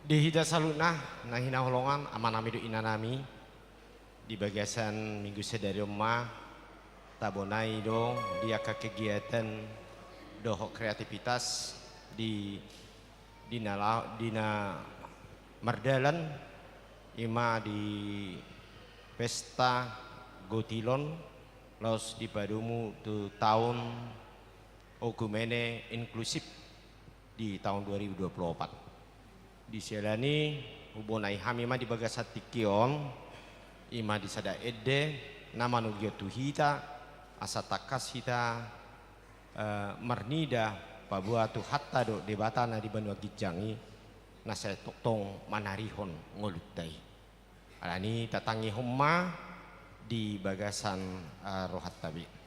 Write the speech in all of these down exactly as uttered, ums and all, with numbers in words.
Di hita saluhutna, na hinaholongan, amanami dohot inanami, di bagasan minggu sadari on ma, tabonai do di angka kegiatan dohot kreativitas di, di na la-, di na mardalan, i ma di pesta gotilon, laos dipadomu tu taon oikumene inklusif di taon dua ribu dua puluh opat. Di siala ni i, hubonai hami ma di bagasan tingki on, i ma di sada ende, na manogihon tu hita, asa tangkas hita, eh, marnida, paboa Tuhanta do Debata na di banua ginjang i, na sai tongtong manarihon ngolunta i. Alani i tatangihon ma di bagasan, eh, rohanta be.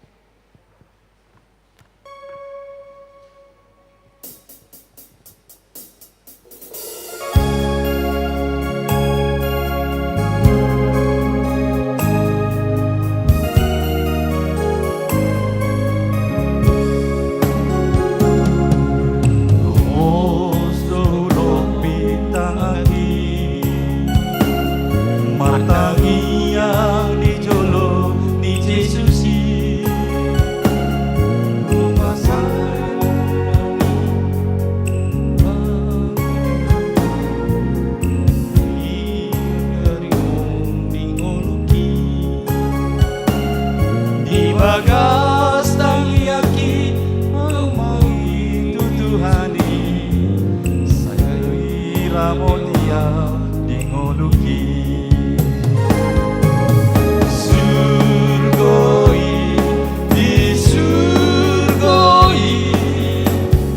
Martangiang di jolo ni Jesus i. Di bagas tangiangki ahu mangido tu Tuhan i, sai ramoti ahu di ngolungki. Surgo i, di surgo i,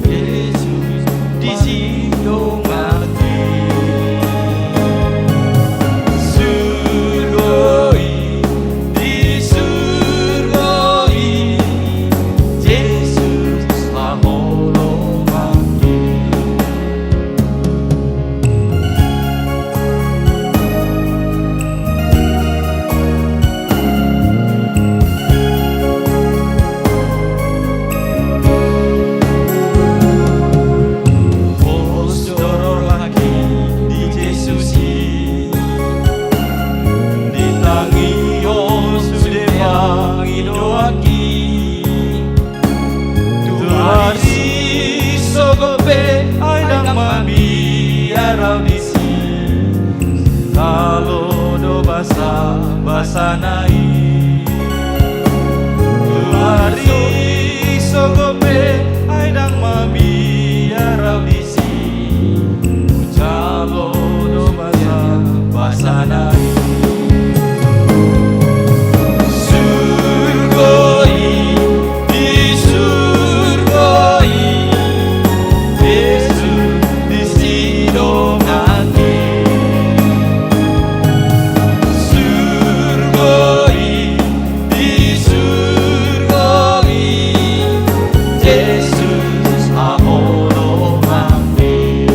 Jesus disi donganki. Surgo i, di surgo i, Jesus haholonganki. Pos do rohangki di Jesus i, ditangihon sude pangidoanki. Tu ari sogot pe ai ndang mabiar ahu disi, jalo do basabasana i. Tu ari sogot pe ai ndang mabiar ahu disi, jalo do basabasana i. Surgo i, di surgo i, Jesus disi donganki. Surgo i, di surgo i, Jesus haholonganki.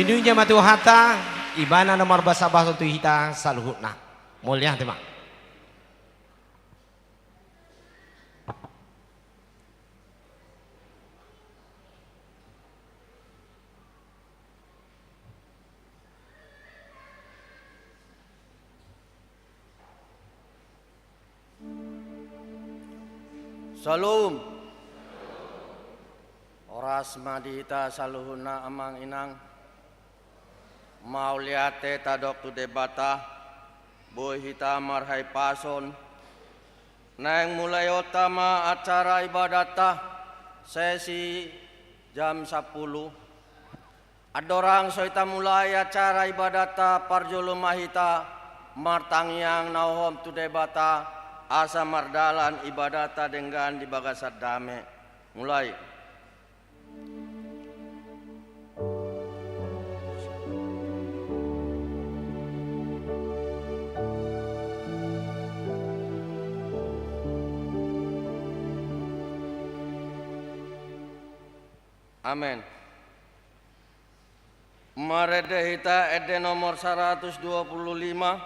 Nunga ma Tuhanta, Ibana na marbasabasa tu hita saluhutna. Mauliate ma. Syalom. Horas ma di hita saluhutna, amang inang. Mauliate tadok tu Debata, boi hita marhahipason. Naeng mulaionta ma acara ibadatta, sesi jam sampulu. Andorang so hita mulai acara ibadatta, parjolo ma hita martangiang na hohom tu Debata, asa mardalan ibadatta denggan di bagasan dame. Mulai. Amen. Marende hita ende nomor saratus dua pulu lima.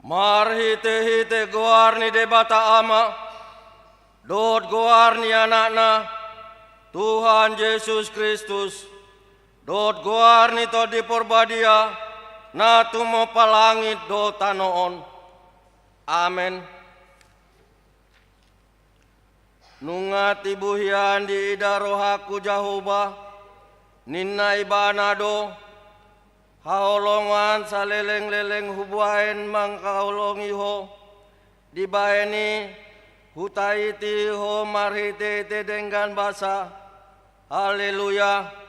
Marhitehite goar ni Debata Ama, dohot goar ni Anakna, Tuhan Jesus Kristus, dohot goar ni Tondi Porbadia, na tumompa langit dohot tano on. Amen. Nunga tibu hian diida rohangku Jahowa, ninna Ibana do, haholongan salelengleleng hubaen mangkaholongi ho, dibaen i hutaiti ho marhitehite denggan basa. Haleluya.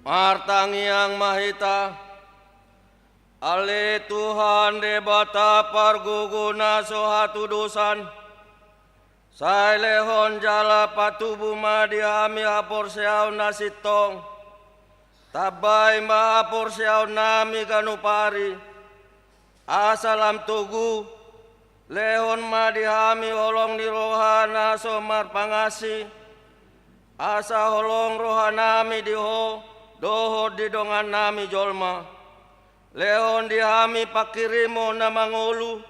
Martangiang ma hita. Ale Tuhan Debata pargogo na so hatudosan, sai lehon jala patubu ma di hami haporseaon na sintong. Tambai ma haporseaonnami ganup ari, asa lam togu. Lehon ma di hami holong ni roha na so marpangansi, asa holong rohanami di Ho dohot di dongannami jolma. Lehon di hami pangkirimon na mangolu,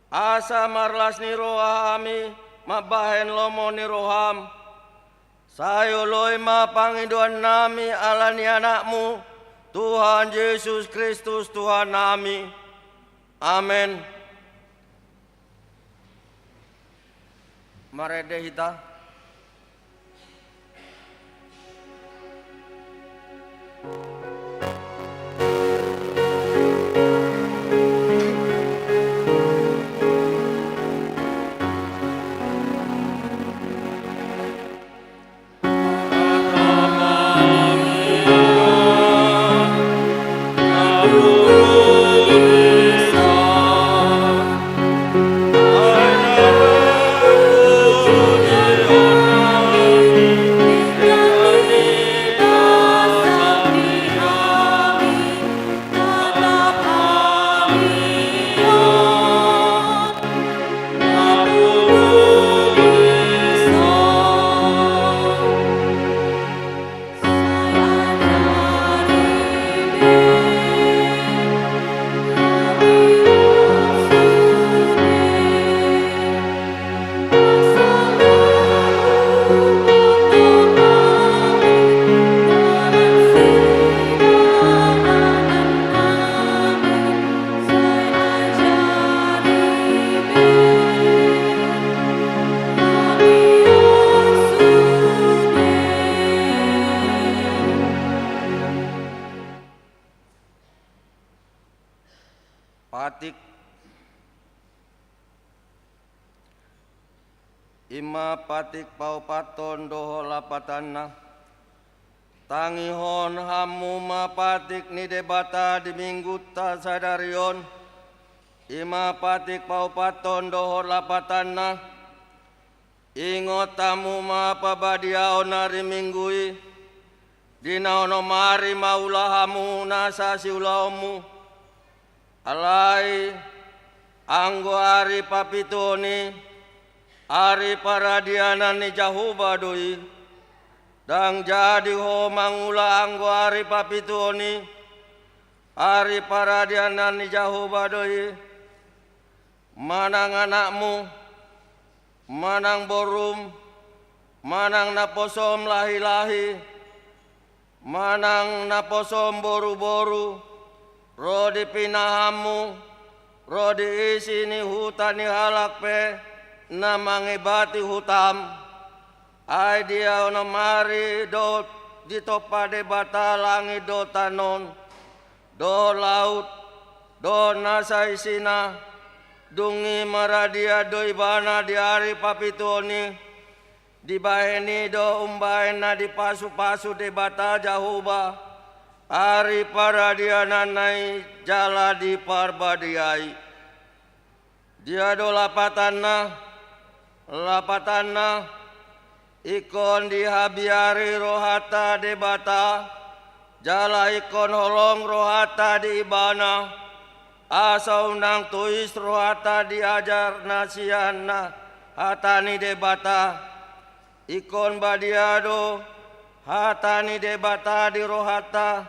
asa marlas ni roha hami mambahen lomo ni roham. Sai oloi ma pangidoannami ala ni Anakmu, Tuhan Jesus Kristus Tuhannami. Amen. Marende hita. Patik. I ma patik paopathon dohot lapatanna. Tangihon hamu ma patik ni Debata di Minggunta sadari on. I ma patik paopathon dohot lapatanna. Ingot hamu ma pabadiaon ari Minggu i, di na onom ari mangula hamu nasa siulaonmu. Alai anggo ari papituhon i, ari paradianan ni Jahowa do i. Ndang jadi ho mangula anggo ari papituhon i, ari paradianan ni Jahowa do i. Manang anakmu, manang borum, manang naposom lahilahi, manang naposom boruboru, ro di pinahanmu, ro di isi ni huta ni halak pe na mangebati hutam. Ai dia onom ari do ditompa Debata langit dohot tano on, dohot laut, dohot nasa isina, dung i maradian do ibana di ari papituhon i. Dibahen i do umbahen na dipasupasu Debata Jahowa ari paradiananna i jala diparbadiai. Dia do lapatanna? Lapatanna, ingkon dihabiari rohanta Debata, jala ingkon holong rohanta di Ibana, asa unang tois rohanta di ajar na sian na hata ni Debata. Ingkon badia do hata ni Debata di rohanta,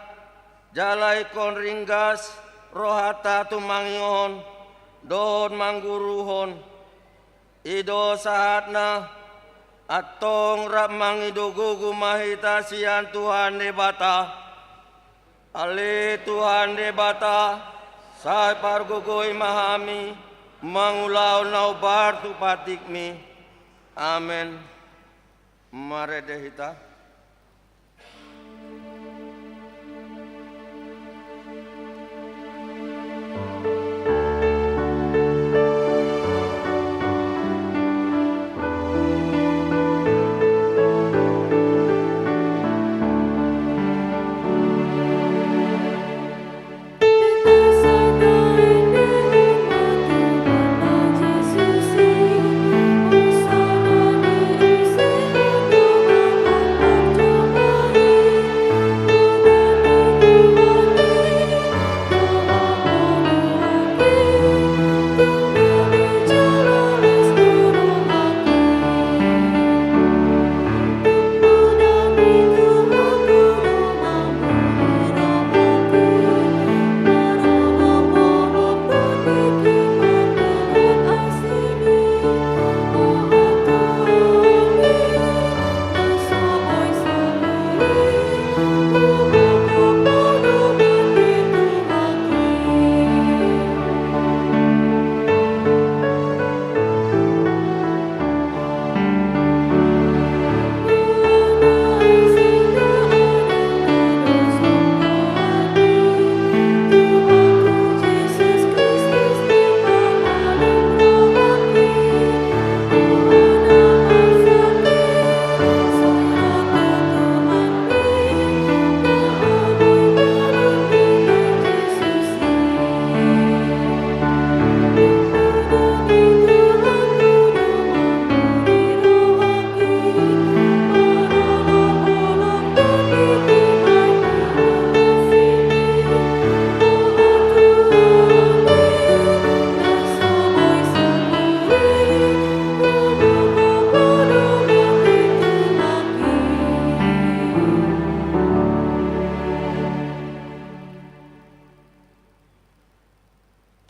jala ingkon ringgas rohanta tumangihon dohot mangguruhon. I do sahatna. Antong rap mangido gogo ma hita sian Tuhan Debata. Ale Tuhan Debata, sai pargogoi ma hami mangulahon na hombar tu patikmi. Amen. Marende hita.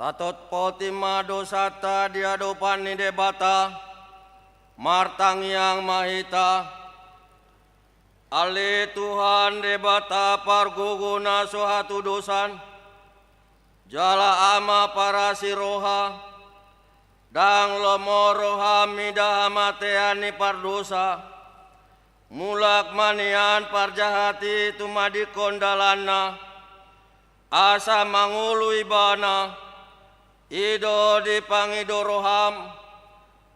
Atotpoti ma dosanta di adopan ni Debata, martangiang ma hita. Ale Tuhan Debata pargogo na so hatudosan, jala Ama parasi roha, ndang lomo roham mida hamatean ni pardosa, mulak ma nian parjahat i tumadingkon dalanna, asa mangolu ibana. I do dipangido roham,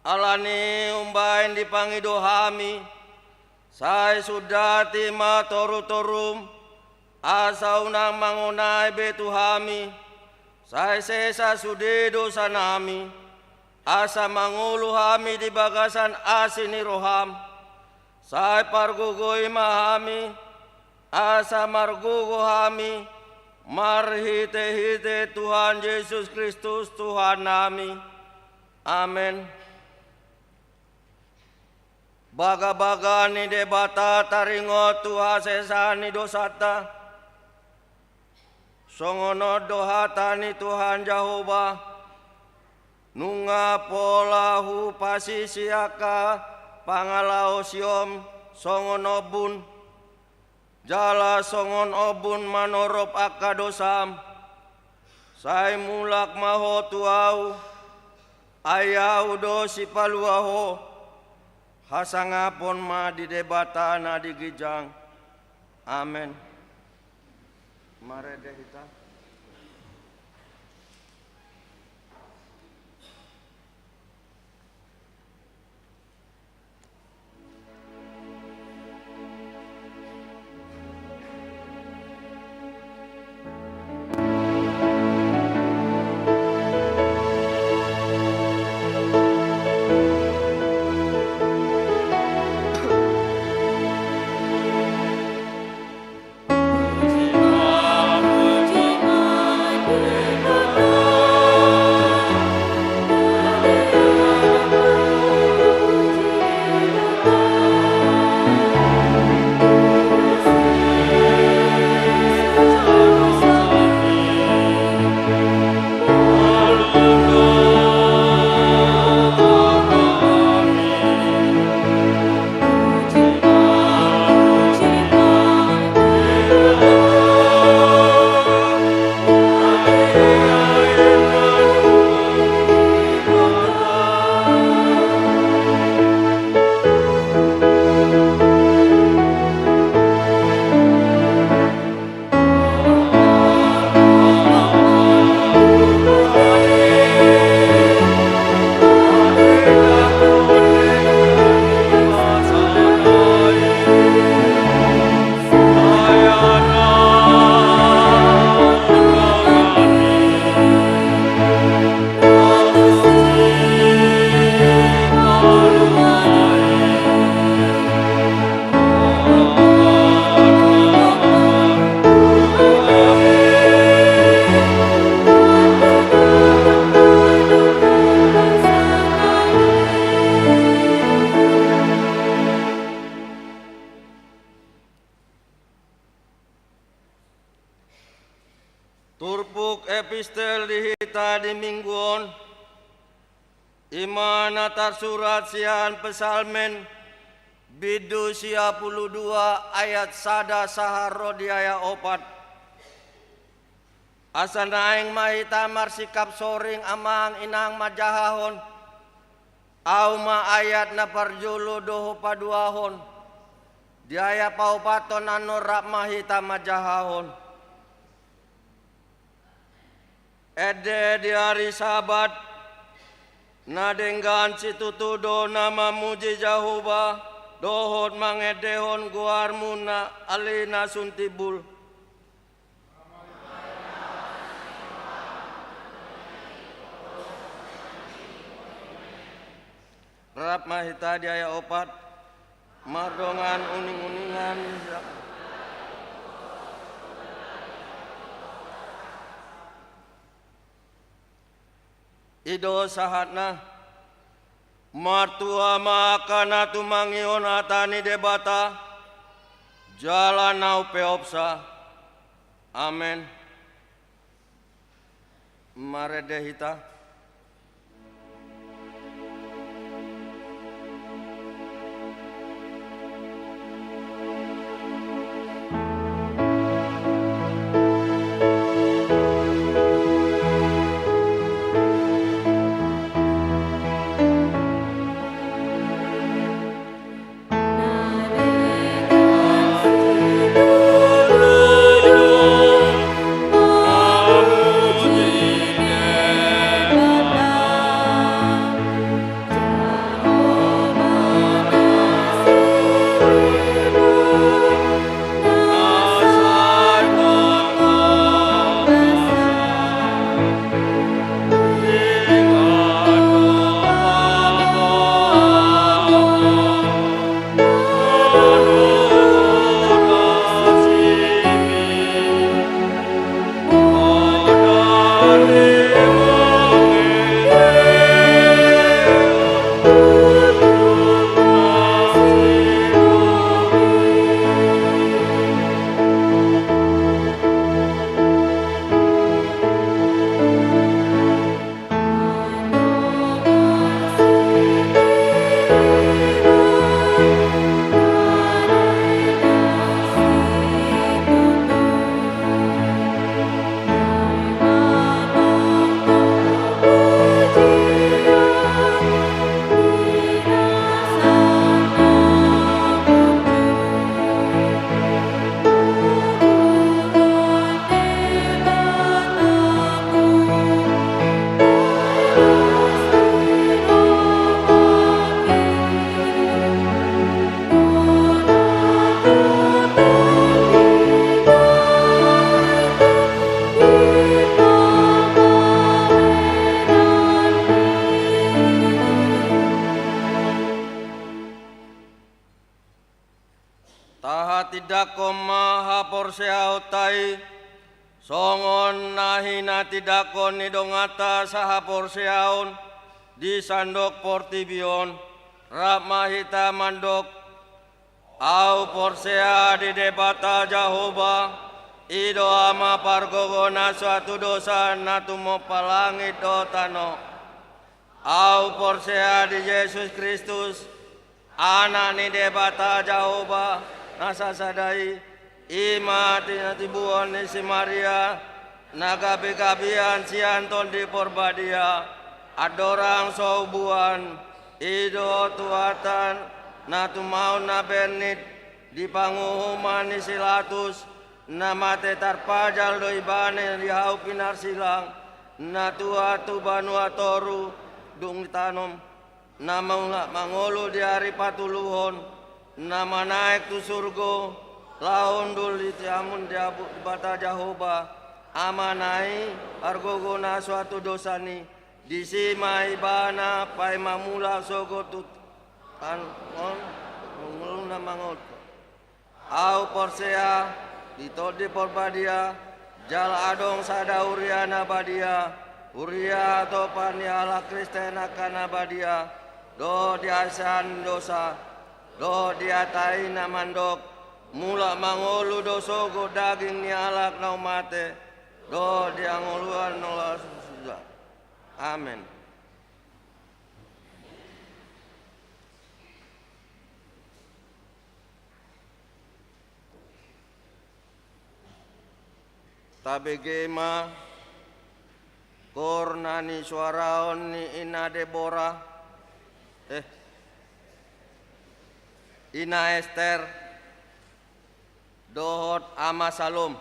alani umbaen dipangido hami, sai sundati ma torutorum, asa unang mangonai be tu hami, sai sesa sude dosanami, asa mangolu hami di bagasan asi ni roham. Sai pargogoi ma hami, asa margogo hami, marhitehite Tuhan Jesus Kristus Tuhannami. Amen. Bagabaga ni Debata taringot tu hasesaan ni dosanta. Songon on do hata ni Tuhan Jahowa: Nunga pola hupasisi angka pangalaosion songon ombun, jala songon ombun manorop angka dosam. Sai mulak ma ho tu Ahu, ai Ahu do Sipalua ho. Hasangapon ma di Debata na di ginjang. Amen. Marende hita. Turpuk epistel di hita di minggu on, i ma na tarsurat sian Psalmen bindu sia pulu dua ayat sada sahat ro di ayat opat. Asa naeng ma hita marsingkap soring amang inang manjahahon. Ahu ma ayat na parjolo dohot paduahon. Di ayat paopathon annon rap ma hita manjahahon. Ende di ari Sabat, na denggan situtu do na mamuji Jahowa, dohot mangendehon goarmu na ale na sun timbul. Rap ma hita di ayat opat, mardongan uninguningan. I do sahatna. Martua ma angka na tumangihon hata ni Debata, jala na umpeopsa. Amen. Marende hita. Tahatindanghon ma haporseaonta i, songon na hinatindanghon ni donganta sahaporseaon di sandok portibi on, rap ma hita mandok: Ahu porsea di Debata Jahowa, i do Ama pargogo na suatu dosa na tumompa langit dohot tano. Ahu porsea di Jesus Kristus, Anak ni Debata Jahowa na sasada i, i ma tinitibuhon ni si Maria, na gabegabean sian Tondi Porbadia, andorang so hubuan, i do Tuhanta na tumaon na bernit di panguhuman ni si Latus, na mate tarpajal do ibana di hau pinarsilang, na tuat tu banua toru, dung ditanom, na mulak mangolu di ari patoluhon, na manaek tu surgo, laho hundul di siamun Debata Jahowa, Amana i, pargogo na suatu dosa i, disi ma ibana paima mulak sogot tu tano on, ngoluna mangolu. Ahu porsea di Tondi Porbadia, jala adong sada huria na badia, huria hatopan ni halak Kristen angka na badia, dohot di hasesaan dosa, dohot di hata i na mandok: Mulak mangolu do sogot daging ni halak naung mate, dohot di hangoluan na laos suda. Amen. Tabege ma koor na nisuaraon ni Ina Debora, eh, Ina Ester, dohot Ama Salom.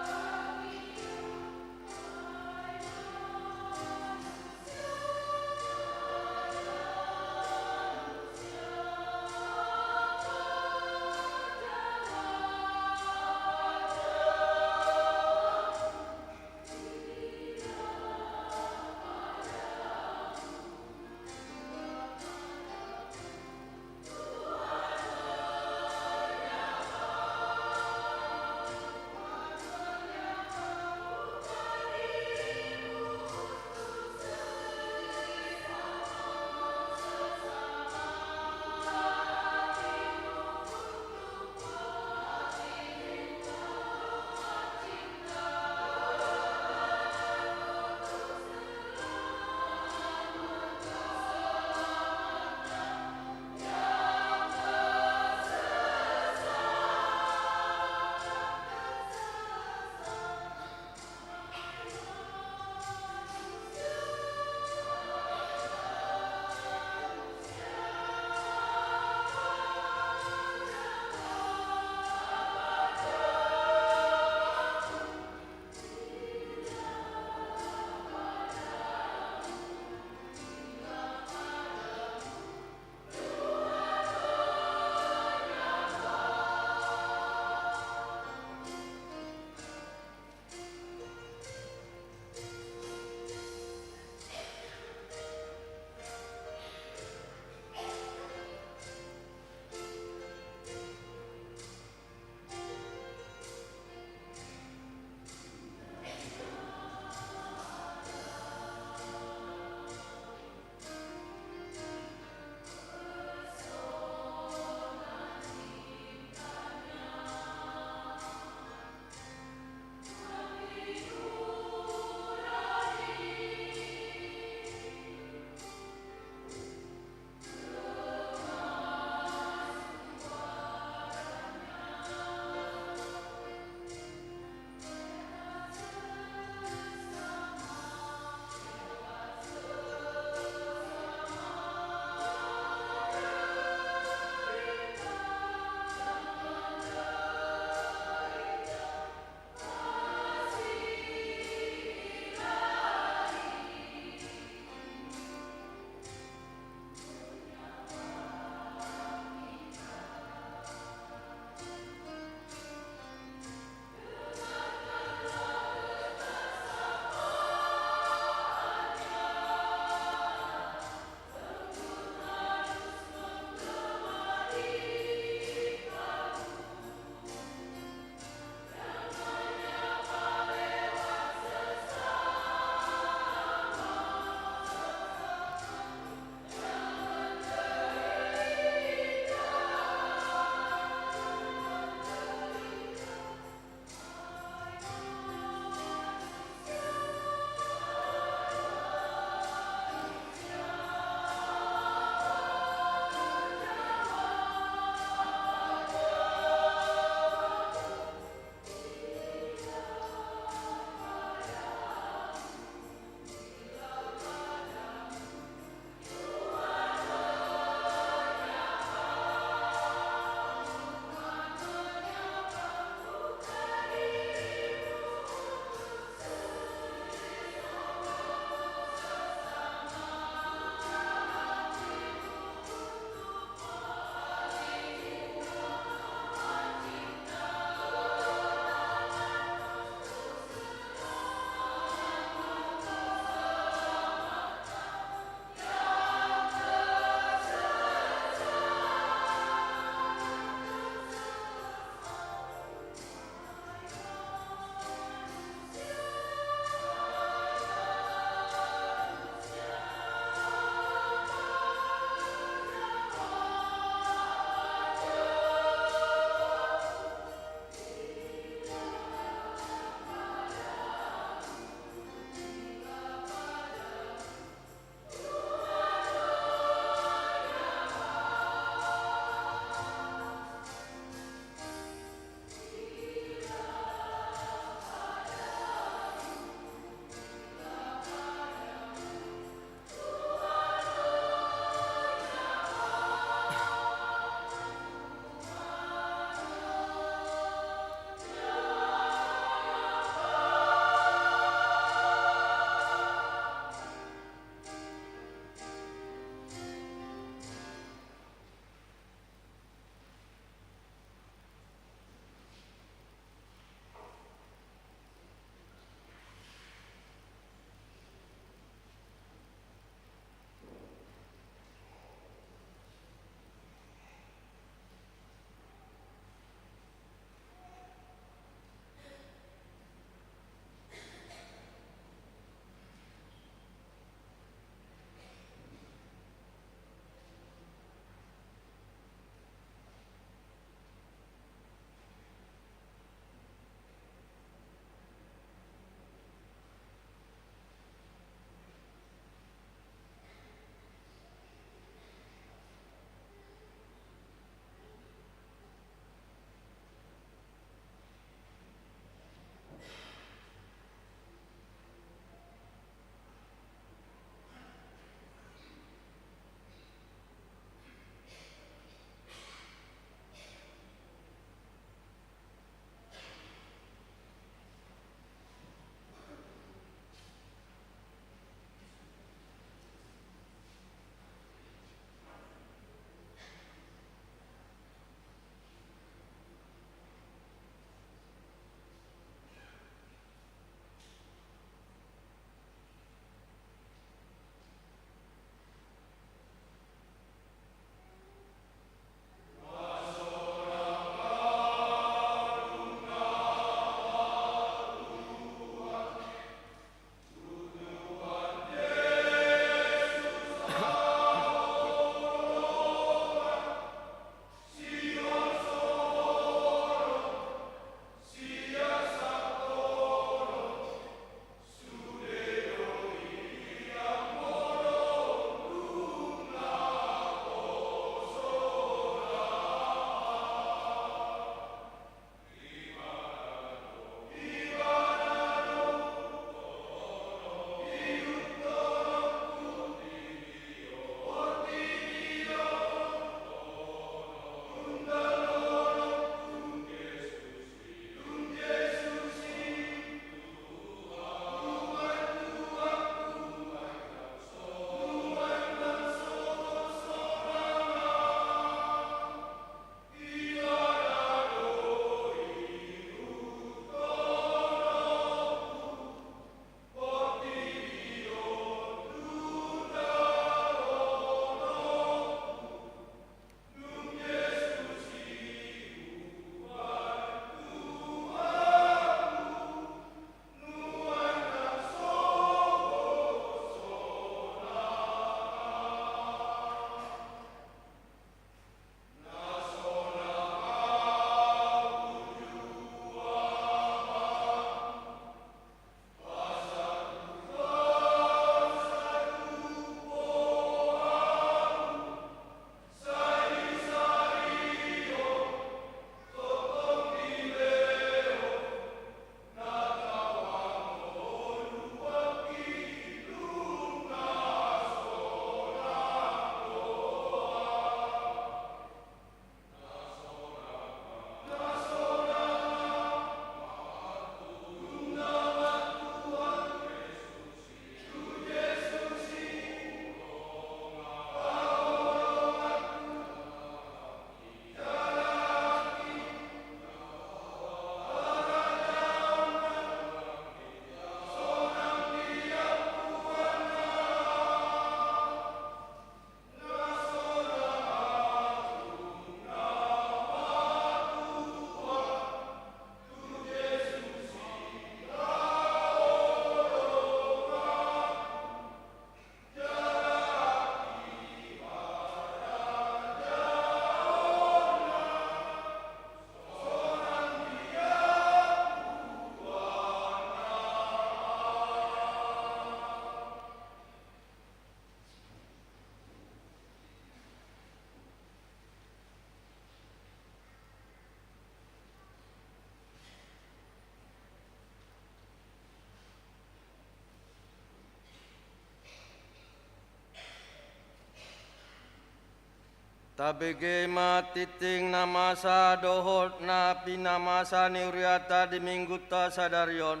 Tabege ma tingting na masa dohot na pinamasa ni huriata di minggunta sadari on.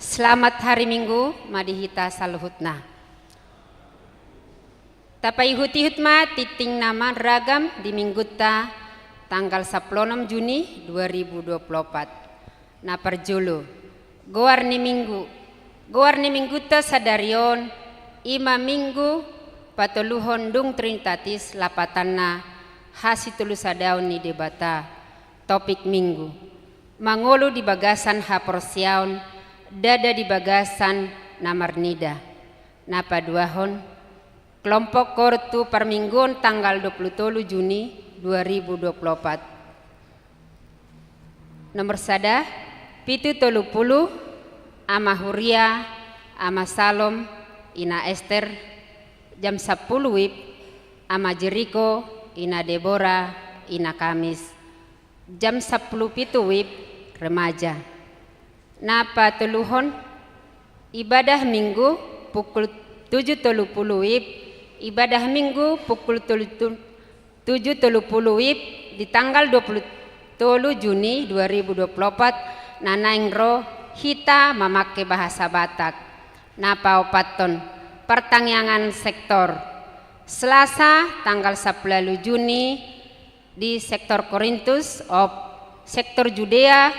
Selamat hari Minggu ma di hita saluhutna. Tapaihut-ihut ma tingting na marragam di minggunta tanggal sampulu onom Juni dua ribu dua puluh opat. Na parjolo, goar ni minggu. Goar ni minggunta sadari on, i ma minggu patoluhon dung Trinitatis, lapatanna hasitolusadaon ni Debata. Topik minggu: mangolu di bagasan haporseaon, ndada di bagasan na marnida. Na paduahon, kelompok koor tu parmingguon tanggal dua puluh tolu Juni dua ribu dua puluh opat. Nomor sada, pitu tolu pulu, Ama Huria, Ama Salom, Ina Ester. Jam sampulu wib, Ama Jeriko, Ina Debora, Ina Kamis. Jam sampulu pitu wib, remaja. Na patoluhon, ibadah minggu pukul tujuh tolu pulu wib, ibadah minggu pukul tolu tu-, tujuh tolu pulu wib di tanggal dua puluh tolu Juni dua ribu dua puluh opat, na naeng ro hita mamangke bahasa Batak. Na paopathon, partangiangan sektor. Selasa tanggal sampulu ualu Juni, di sektor Korintus, op, sektor Judea,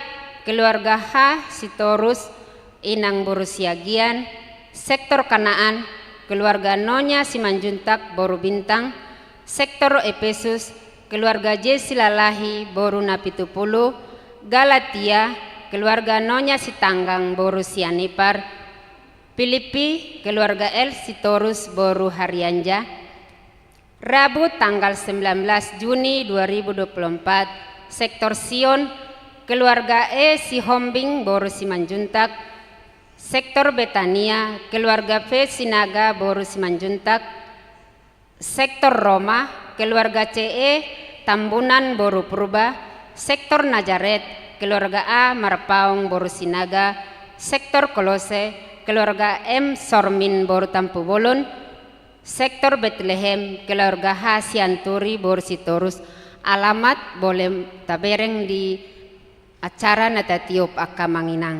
keluarga H. Sitorus, Inang boru Siagian, sektor Kanaan, keluarga Nonya Simanjuntak boru Bintang, sektor Epesus, keluarga J. Silalahi boru Napitupulu, Galatia, keluarga Nonya Sitanggang boru Sianipar, Pilippi, keluarga L. Sitorus boru Harianja. Rabu tanggal sembilan belas Juni dua ribu dua puluh empat, sektor Sion, keluarga E. Sihombing boru Simanjuntak, sektor Betania, keluarga P. Sinaga boru Simanjuntak, sektor Roma, keluarga C. E. Tambunan boru Purba, sektor Nazaret, keluarga A. Marpaung boru Sinaga, sektor Kolose, keluarga M. Sormin boru Tampubolon, sektor Betlehem, keluarga H. Sianturi boru Sitorus. Alamat bole tabereng di acara na tatiop angka amang inang.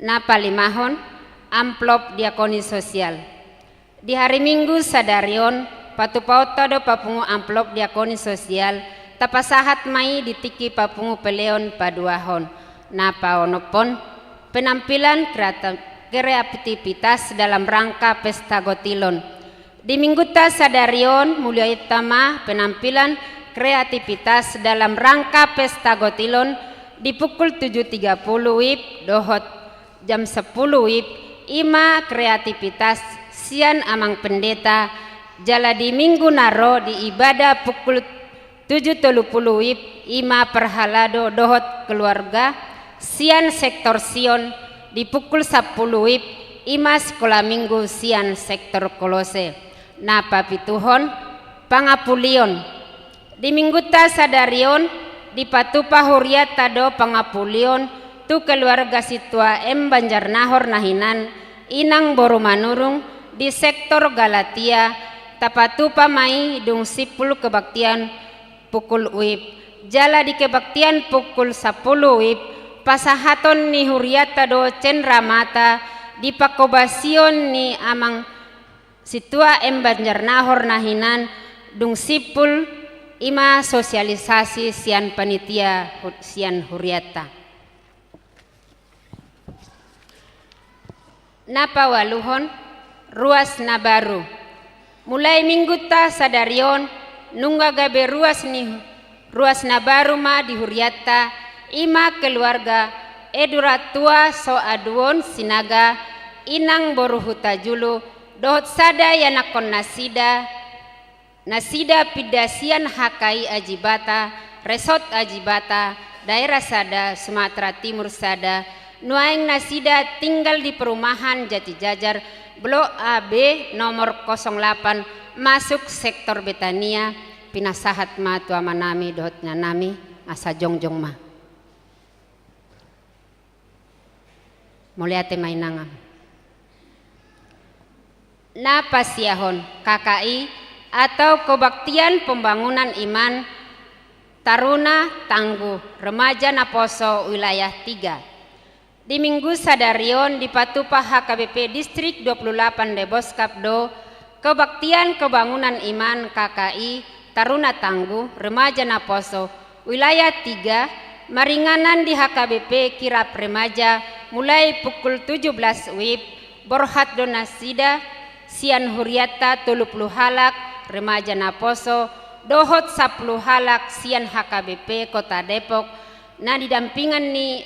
Na palimahon, amplop diakoni sosial. Di hari Minggu sadari on, patupaonta do papungu amplop diakoni sosial, tapasahat ma i di tingki papungu peleon paduahon. Na paonomhon, penampilan kreata-, kreativitas dalam rangka Pesta Gotilon. Di minggunta sadari on, mulihonta ma penampilan kreativitas dalam rangka Pesta Gotilon di pukul tujuh tiga puluh wib dohot jam sampulu wib, i ma kreativitas sian amang pendeta, jala di minggu na ro di ibadah pukul tujuh tolu pulu wib, i ma parhalado dohot keluarga sian sektor Sion di pukul sampulu wib, i ma sikola minggu sian sektor Kolose. Na papituhon, pangapulion. Di minggunta sadari on, dipatupa hurianta do pangapulion tu keluarga Situa M. Banjarnahor na hinan, Inang boru Manurung, di sektor Galatia, tapatupa ma i dung simpul kebaktian pukul wib. Jala di kebaktian pukul sampulu wib, pasahaton ni hurianta do cenramata di pangkobasion ni amang Situa M. Banjarnahor na hinan, dung simpul, i ma sosialisasi sian panitia hu-, sian hurianta. Na paualuhon, ruas na baru. Mulai minggunta sadari on, nunga gabe ruas ni, ruas na baru ma di hurianta, i ma keluarga Edura Tua Soaduon Sinaga, Inang boru Hutajulu, dohot sada ianakhon nasida, nasida pinda sian H K I Ajibata, Resort Ajibata, Daerah Sada, Sumatera Timur Sada, nuaeng nasida tinggal di perumahan Jatijajar, blok A B, nomor kosong delapan, Masuk sektor Betania, pinasahat ma tu amanami dohot inanami, asa jongjong ma. Mauliate ma inangam. Na pasiahon K K I atau Kebaktian Pembangunan Iman Taruna Tangguh Remaja Naposo Wilayah tiga. Di Minggu sadari on dipatupa H K B P Distrik dua puluh delapan Deboskap do Kebaktian Kebangunan Iman K K I Taruna Tangguh Remaja Naposo Wilayah tiga maringanan di H K B P Kirap Remaja mulai pukul tujuh belas wib. Borhat do nasida sian hurianta tolu pulu halak remaja naposo dohot sampulu halak sian H K B P Kota Depok na didampingan ni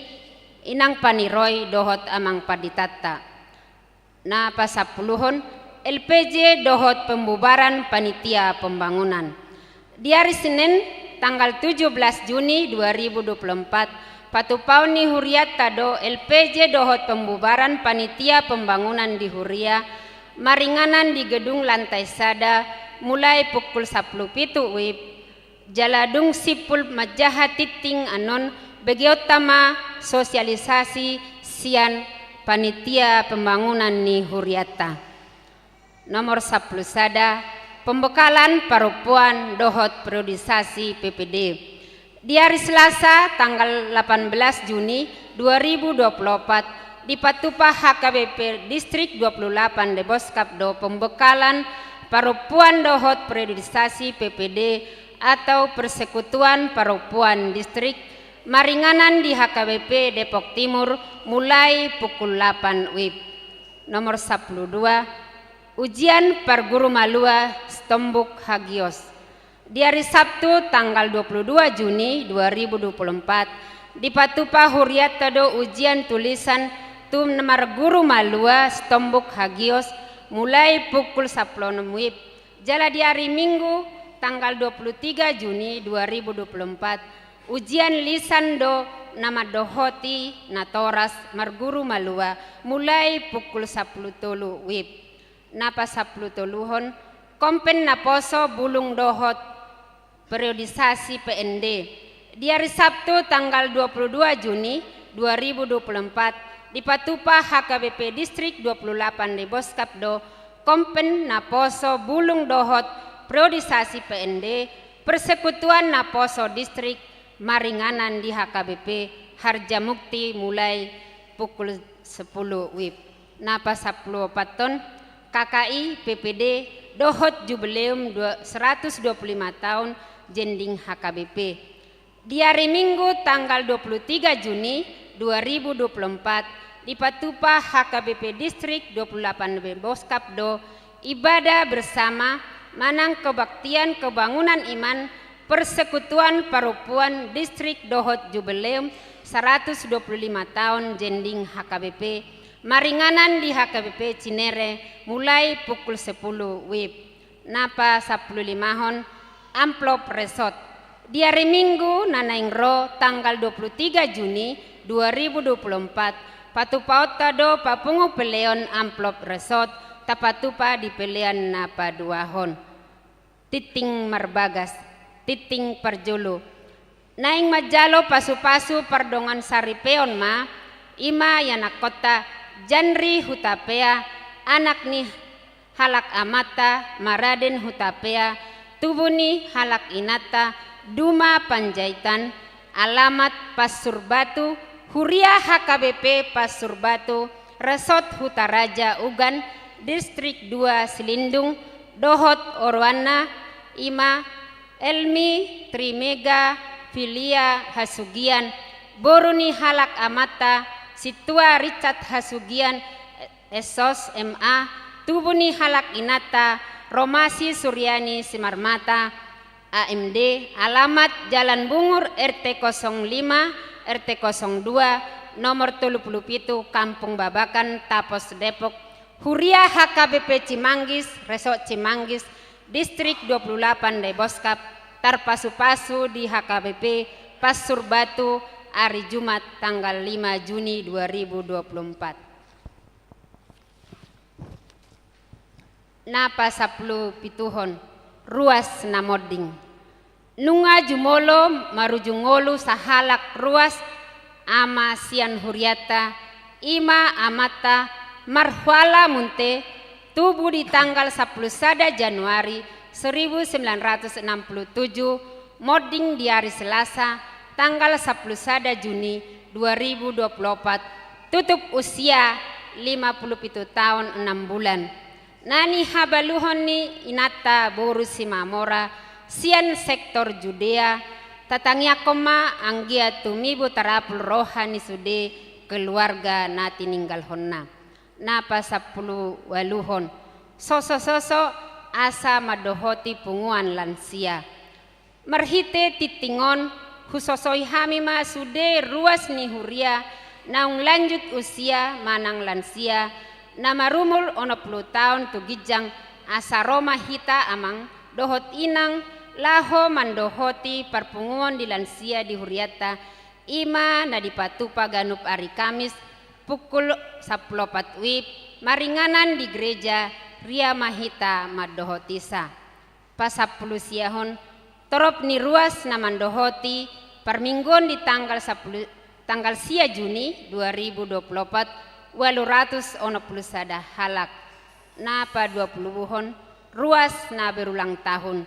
inang paniroi dohot amang panditanta. Na pasampuluhon, L P J dohot pembubaran panitia pembangunan. Di ari Senin, tanggal tujuh belas Juni dua ribu dua puluh empat, patupaon ni hurianta do L P J dohot pembubaran panitia pembangunan di huria maringanan di gedung lantai sada mulai pukul sampulu pitu wib. Jala dung simpul manjaha tingting annon, begeonta ma sosialisasi sian panitia pembangunan ni hurianta. Nomor sampulu sada, pembekalan parompuan dohot periodisasi P P D. Di ari Selasa tanggal delapan belas Juni dua ribu dua puluh empat dipatupa H K B P Distrik dua puluh delapan Deboskap do pembekalan parompuan dohot periodisasi P P D atau Persekutuan Parompuan Distrik maringanan di H K B P Depok Timur mulai pukul delapan wib. Nomor sampulu dua, ujian parguru malua Sitombuk Hagios. Di ari Sabtu tanggal dua puluh dua Juni dua ribu dua puluh empat dipatupa hurianta do ujian tulisan tu marguru malua Sitombuk Hagios mulai pukul sampulu onom wib. Jala di ari Minggu tanggal dua puluh tiga Juni dua ribu dua puluh empat, ujian lisan do na mandohoti natoras marguru malua mulai pukul sampulu tolu wib. Na pasampulu toluhon, kompen naposo bulung dohot periodisasi P N D. Di ari Sabtu tanggal dua puluh dua Juni dua ribu dua puluh empat dipatupa H K B P Distrik dua puluh delapan Deboskap do kompen naposo bulung dohot periodisasi P N D Persekutuan Naposo Distrik maringanan di H K B P Harjamukti mulai pukul sampulu wib. Na pasampulu opathon, K K I, P P D dohot jubileum dua, seratus dua puluh lima taon jending H K B P. Di ari Minggu tanggal dua puluh tiga Juni dua ribu dua puluh empat dipatupa H K B P Distrik dua puluh delapan Deboskap do ibadah bersama manang kebaktian kebangunan iman Persekutuan Parompuan Distrik dohot jubileum seratus dua puluh lima taon jending H K B P maringanan di H K B P Cinere mulai pukul sampulu wib. Na pasampulu limahon, amplop resot. Di ari Minggu na naeng ro tanggal dua puluh tiga Juni dua ribu dua puluh empat patupaonta do papungu peleon amplop resot tapatupa di pelean na paduahon. Tingting marbagas, tingting parjolo. Naeng manjalo pasupasu pardongan saripeon ma, i ma ianakkonta Janri Hutapea, anak ni halak amanta Maraden Hutapea, tubu ni halak inanta Duma Panjaitan, alamat Passurbatu, huria H K B P Passurbatu, Resort Hutaraja Ugan, Distrik dua Silindung, dohot oroanna, i ma Elmi Trimega Filia Hasugian, boru ni halak amanta Sintua Richard Hasugian, S Sos, M A, tubu ni halak inanta Romasi Suryani Simarmata, A M D, alamat Jalan Bungur, R T kosong lima, R T kosong dua, nomor tolu puluh pitu, Kampung Babakan, Tapos, Depok, huria H K B P Cimanggis, Resort Cimanggis, Distrik dua puluh delapan Deboskap, tarpasupasu di H K B P Passurbatu, ari Jumat tanggal lima Juni dua ribu dua puluh empat. Na pasampulu pituhon, ruas na monding. Nunga jumolo marujung ngolu sahalak ruas ama sian hurianta, i ma amanta Marhuala Munte, tubu di tanggal sampulu sada Januari seribu sembilan ratus enam puluh tujuh, monding di ari Selasa, tanggal sampulu sada Juni dua ribu dua puluh opat, tutup usia lima puluh pitu taon enam bulan. Na nihabaluhon ni inanta boru Simamora sian sektor Judea, tatangiangkon ma anggiat tumibu tarapul roha ni sude keluarga na tininggalhonna. Na pasampulu ualuhon, sosososo asa mandohoti punguan lansia. Marhite tingting on, husosoi hami ma sude ruas ni huria naung lanjut usia manang lansia, na marumur onom pulu taon tu ginjang, asa ro ma hita amang dohot inang laho mandohoti parpunguon di lansia di hurianta, i ma na dipatupa ganup ari Kamis pukul sampulu opat wib, maringanan di gereja, ria ma hita mandohotisa. Pasampulu siahon, torop ni ruas na mandohoti parmingguon di tanggal sampulu, tanggal sia Juni dua ribu dua puluh opat, ualu ratus onom pulu sada halak. Na paduapuluhon, ruas na berulang tahun.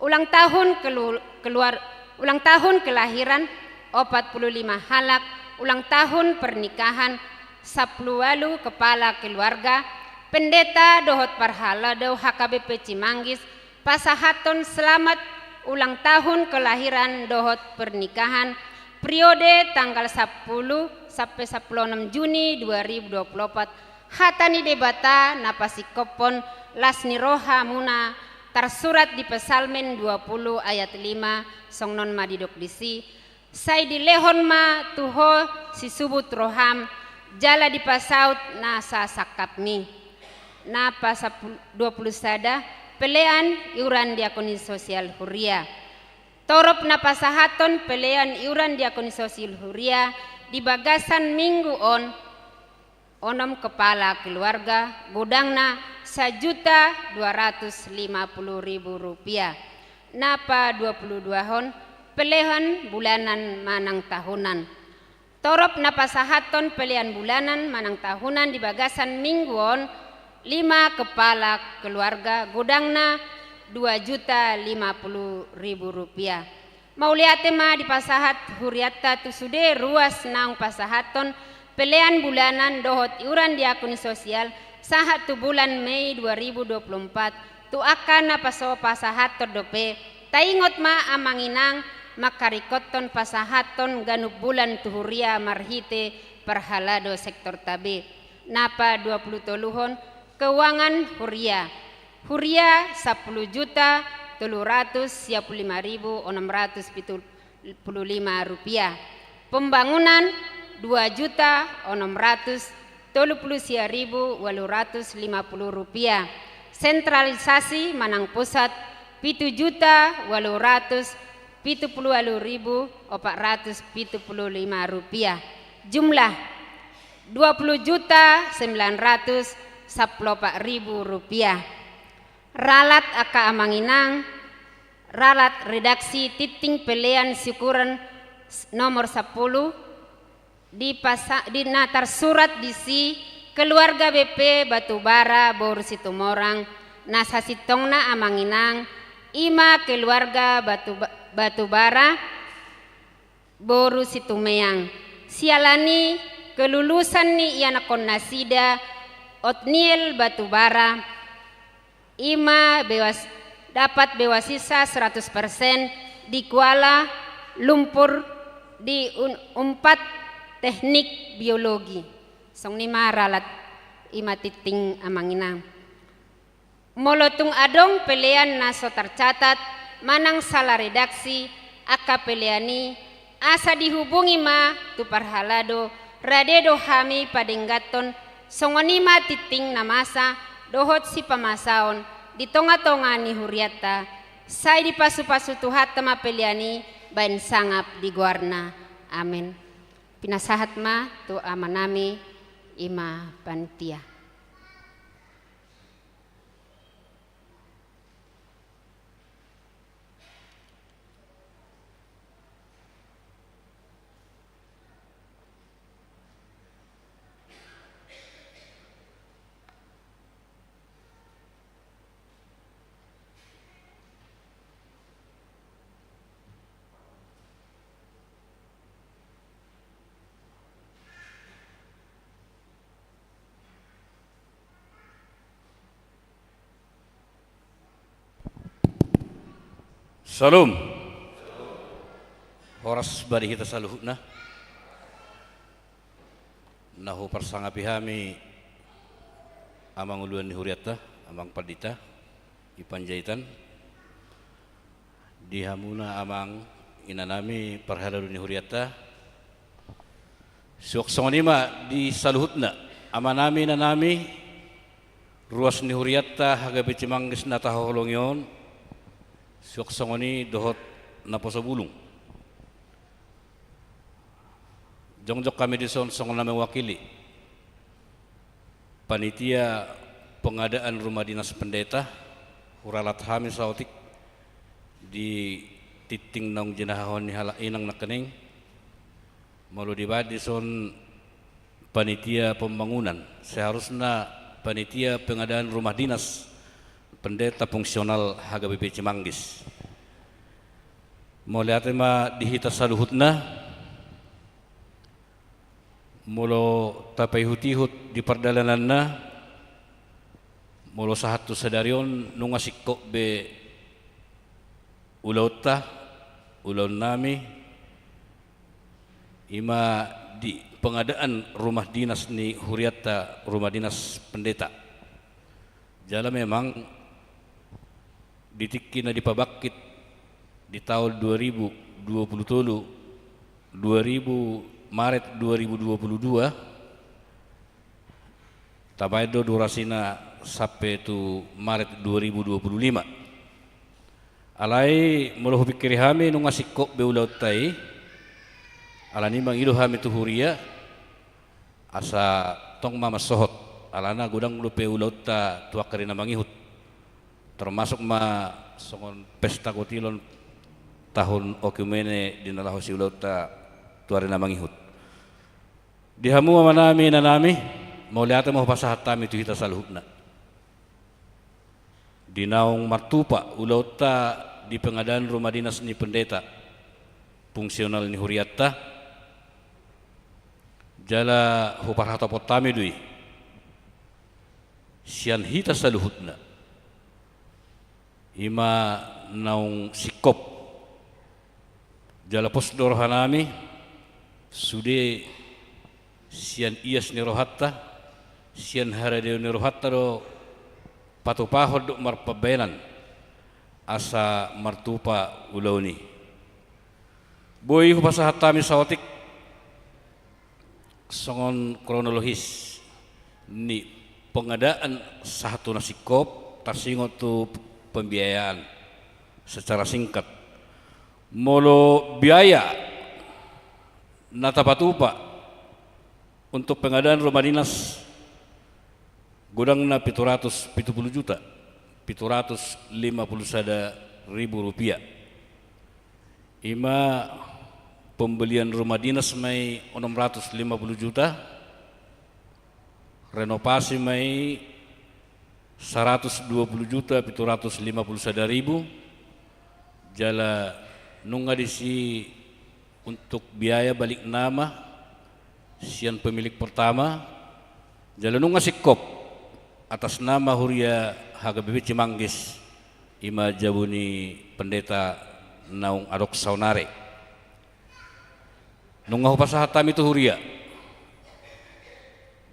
Ulang tahun kelu-, keluar, ulang tahun kelahiran opat pulu lima halak, ulang tahun pernikahan sampulu ualu kepala keluarga, pendeta dohot parhalado H K B P Cimanggis, pasahathon selamat ulang tahun kelahiran dohot pernikahan, periode tanggal sampulu sampe sampulu onom Juni dua ribu dua puluh opat, hata ni Debata na pasingkophon las ni rohamuna, tarsurat di Psalmen dua pulu ayat lima, songon on ma didok disi, sai dilehon ma tu ho sisubut roham, jala dipasaut nasa sangkapmi. Na pasampul-, dua pulu sada, pelean iuran diakonis sosial huria. Torop na pasahathon pelean iuran diakonis sosial huria di bagasan minggu on, onom kepala keluarga, godangna sajuta dua ratus lima pulu ribu rupiah. Na paduapuluduahon, pelean bulanan manang tahunan. Torop na pasahathon pelean bulanan manang tahunan di bagasan minggu on, lima kepala keluarga, godangna dua juta lima pulu ribu rupiah. Mauliate ma dipasahat hurianta tu sude ruas naung pasahathon pelean bulanan dohot iuran diakonis sosial sahat tu bulan Mei dua ribu dua puluh empat, tu angka na paso-, pasahathon dope, taingot ma amang inang, mangkaringkothon pasahathon ganup bulan tu huria marhite parhalado sektor tabe. Na paduapulutoluhon, keuangan huria. Huria sampulu juta tolu ratus sia pulu lima ribu onom ratus pitu pulu lima rupiah. Pembangunan dua juta onom ratus tolu pulu sia ribu ualu ratus lima pulu rupiah. Sentralisasi manang pusat pitu juta ualu ratus pitu pulu ualu ribu opat ratus pitu pulu lima rupiah. Jumlah dua pulu juta sembilan ratus sampulu opat ribu rupiah. Ralat angka amang inang, ralat redaksi tingting pelean syukuran s-, nomor sampulu, di pasa-, di na tarsurat disi keluarga B P Batubara boru Situmorang, na sasintongna amang inang, i ma keluarga Batu-, Batubara boru Situmeang. Siala ni kelulusan ni ianakhon nasida, Otniel Batubara, i ma bewas-, dapat beasiswa seratus persen di Kuala Lumpur di un-, Unpad Teknik Biologi. Songon i ma ralat i ma tingting amang inang. Molo tung adong pelean na so tarcatat manang sala redaksi angka pelean i, asa dihubungi ma tu parhalado, rade do hami padengganhon. Songon i ma tingting na masa dohot sipamasaon di tongatonga ni hurianta. Sai dipasupasu Tuhanta ma pelean i baen sangap di goarna. Amen. Pinasahat ma tu amanami i ma panitia. Salam. Horas bani hita saluhutna. Na huparsangapi hami amang uluan ni hurianta, amang pandita i Panjaitan. Di hamuna amang inanami parhalado ni hurianta. Suang songon i ma di saluhutna, amanami, inanami, ruas ni hurianta H K B P Cimanggis na tahaholongi on, suang songon i dohot naposo bulung. Jongjong hami dison songon na mewakili panitia pengadaan rumah dinas pendeta, huralat hami saotik di tingting naung jinahahon ni halak inang nangkining. Molo dibaen dison panitia pembangunan, seharusna panitia pengadaan rumah dinas pendeta fungsional H K B P Cimanggis. Mauliate ma di hita saluhutna. Molo tapaihut-ihut di pardalananna, molo sahat tu sadari on nunga singkop be ulaonta, ulaonnami, i ma di pengadaan rumah dinas ni hurianta, rumah dinas pendeta. Jala memang di tingki na dipabangkit di taon dua ribu dua puluh tolu, dua ribu, Maret dua ribu dua puluh dua, tabaen do durasina sampe tu Maret dua ribu dua puluh lima. Alai molo hupingkiri hami nunga singkop be ulaonta i, alani i mangido hami tu huria, asa tong ma mansohot, alana godang dope ulaonta tu angka ari na mangihut. Termasuk ma songon pesta kotilon tahun oikumene di na laho siulaonta tu ari na mangihut. Di hamu amanami, inanami, mauliate ma hupasahat hami tu hita saluhutna. Di naung martupa ulaonta di pengadaan rumah dinas ni pendeta fungsional ni hurianta, jala huparhatopot hami do i sian hita saluhutna, i ma naung singkop. Jala pos do rohanami, sude sian ias ni rohanta, sian haradeon ni rohanta do patupahon dohot marpambahenan asa martupa ulaon i. Boi hupasahat hami saotik songon kronologis ni pengadaan sahat tu na singkop, tarsingot tu pembiayaan secara singkat. Molo biaya na tapatupa untuk pengadaan rumah dinas, godangna pitu ratus pitu puluh juta, pitu ratus lima puluh sada ribu rupiah. I ma pembelian rumah dinas ma i enam ratus lima puluh juta, renovasi ma i seratus dua puluh juta pitu ratus lima puluh sada ribu, jala nunga disi untuk biaya balik nama sian pemilik pertama, jala nunga singkop atas nama huria H K B P Cimanggis, i ma jabu ni pendeta naung adong saonari. Nunga hupasahat hami tu huria,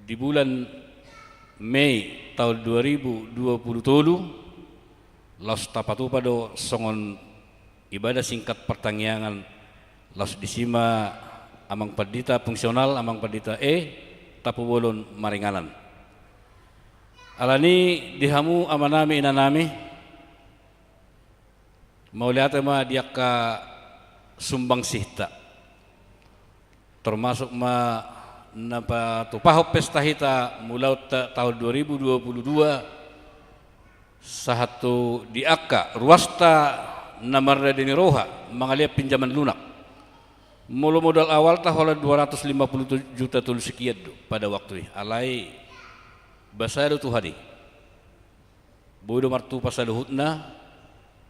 di bulan Mei taon dua ribu dua puluh tolu, laos tapatupa do songon ibadah singkat partangiangan, laos disi ma amang pandita fungsional, amang pandita E, tapubolon maringanan. Alani di hamu amanami, inanami, mauliate ma di angka sumbangsihta. Termasuk ma na patupahon pesta hita mulaon ta-, taon dua ribu dua puluh dua, sahat tu di angka ruasta na marnida ni roha mangalean pinjaman lunak. Molo modal awalta holan dua ratus lima puluh juta tolu sekian do pada waktu i. Alai basa do Tuhan i. Boi do martupa saluhutna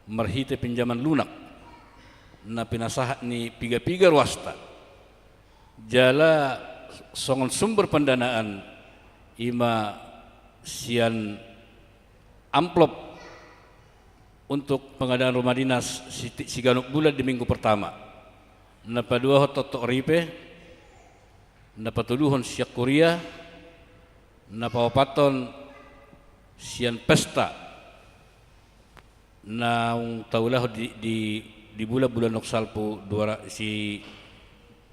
marhite pinjaman lunak na pinasahat ni piga-piga ruasta. Jala songon sumber pendanaan i ma sian amplop untuk pengadaan rumah dinas si-, siganup bulan di minggu pertama. Na paduahon toktok ripe, na patoluhon sian kuria, na paopathon sian pesta naung taulahon di, di, di bulan, bulan naung salpu dua ra-, si,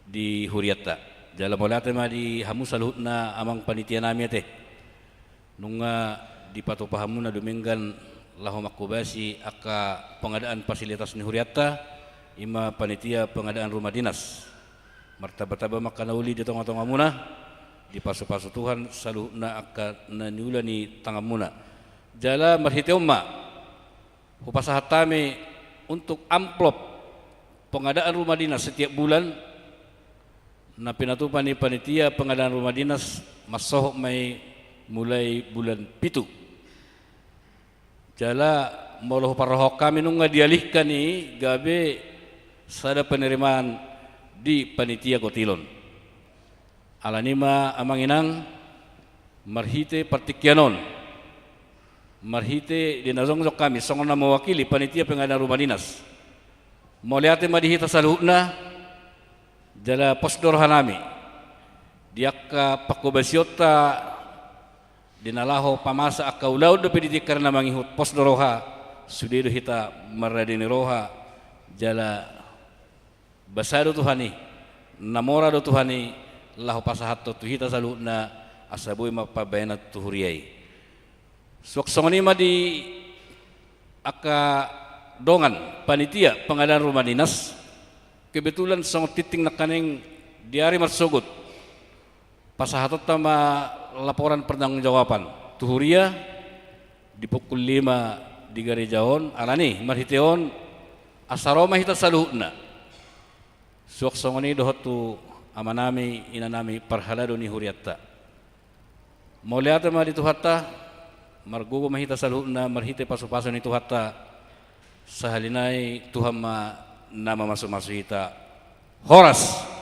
di hurianta. Jala mauliate ma di hamu saluhutna amang panitia nami ate. Nunga dipatupa hamuna dumenggan laho mangkobasi angka pengadaan fasilitas ni hurianta, ima panitia pengadaan rumah dinas. Martamba-tamba ma angka na uli di tonga-tongamuna, dipasupasu Tuhan saluhutna angka na niula ni tanganmuna. Jala marhite on ma hupasahat hami untuk amplop pengadaan rumah dinas setiap bulan, na pinatupa ni panitia pengadaan rumah dinas, mansohot ma i mulai bulan pitu. Jala molo huparrohahon hami nunga dialihkan i gabe sada penerimaan di panitia kotilon. Alani ma amang inang, marhite partingkian on, marhite di na jongjong hami songon na mewakili panitia pengadaan rumah dinas, mauliate ma di hita saluhutna, jala pos do roha nami di angka pangkobasionta di na laho pamasa angka ulaon dope di tingki ari na mangihut, pos do roha, sude do hita marrade ni roha, jala basa do Tuhan i, na mora do Tuhan i laho pasahathon tu hita saluhutna, asa boi ma pambahenan tu huria i. Suang songon i ma di angka dongan panitia pengadaan rumah dinas, kebetulan songon tintin nangkaning di ari marsogot, pasahatonta ma laporan pertanggungjawaban tu huria di pukul lima di gareja on. Alani marhite on asa ro ma hita saluhutna, suang songon i dohot tu amanami inanami parhalado ni hurianta. Mauliate ma di Tuhanta, margogo ma hita saluhutna marhite pasupasu ni Tuhanta. Sahali nai Tuhan ma na mamasumasu hita. Horas.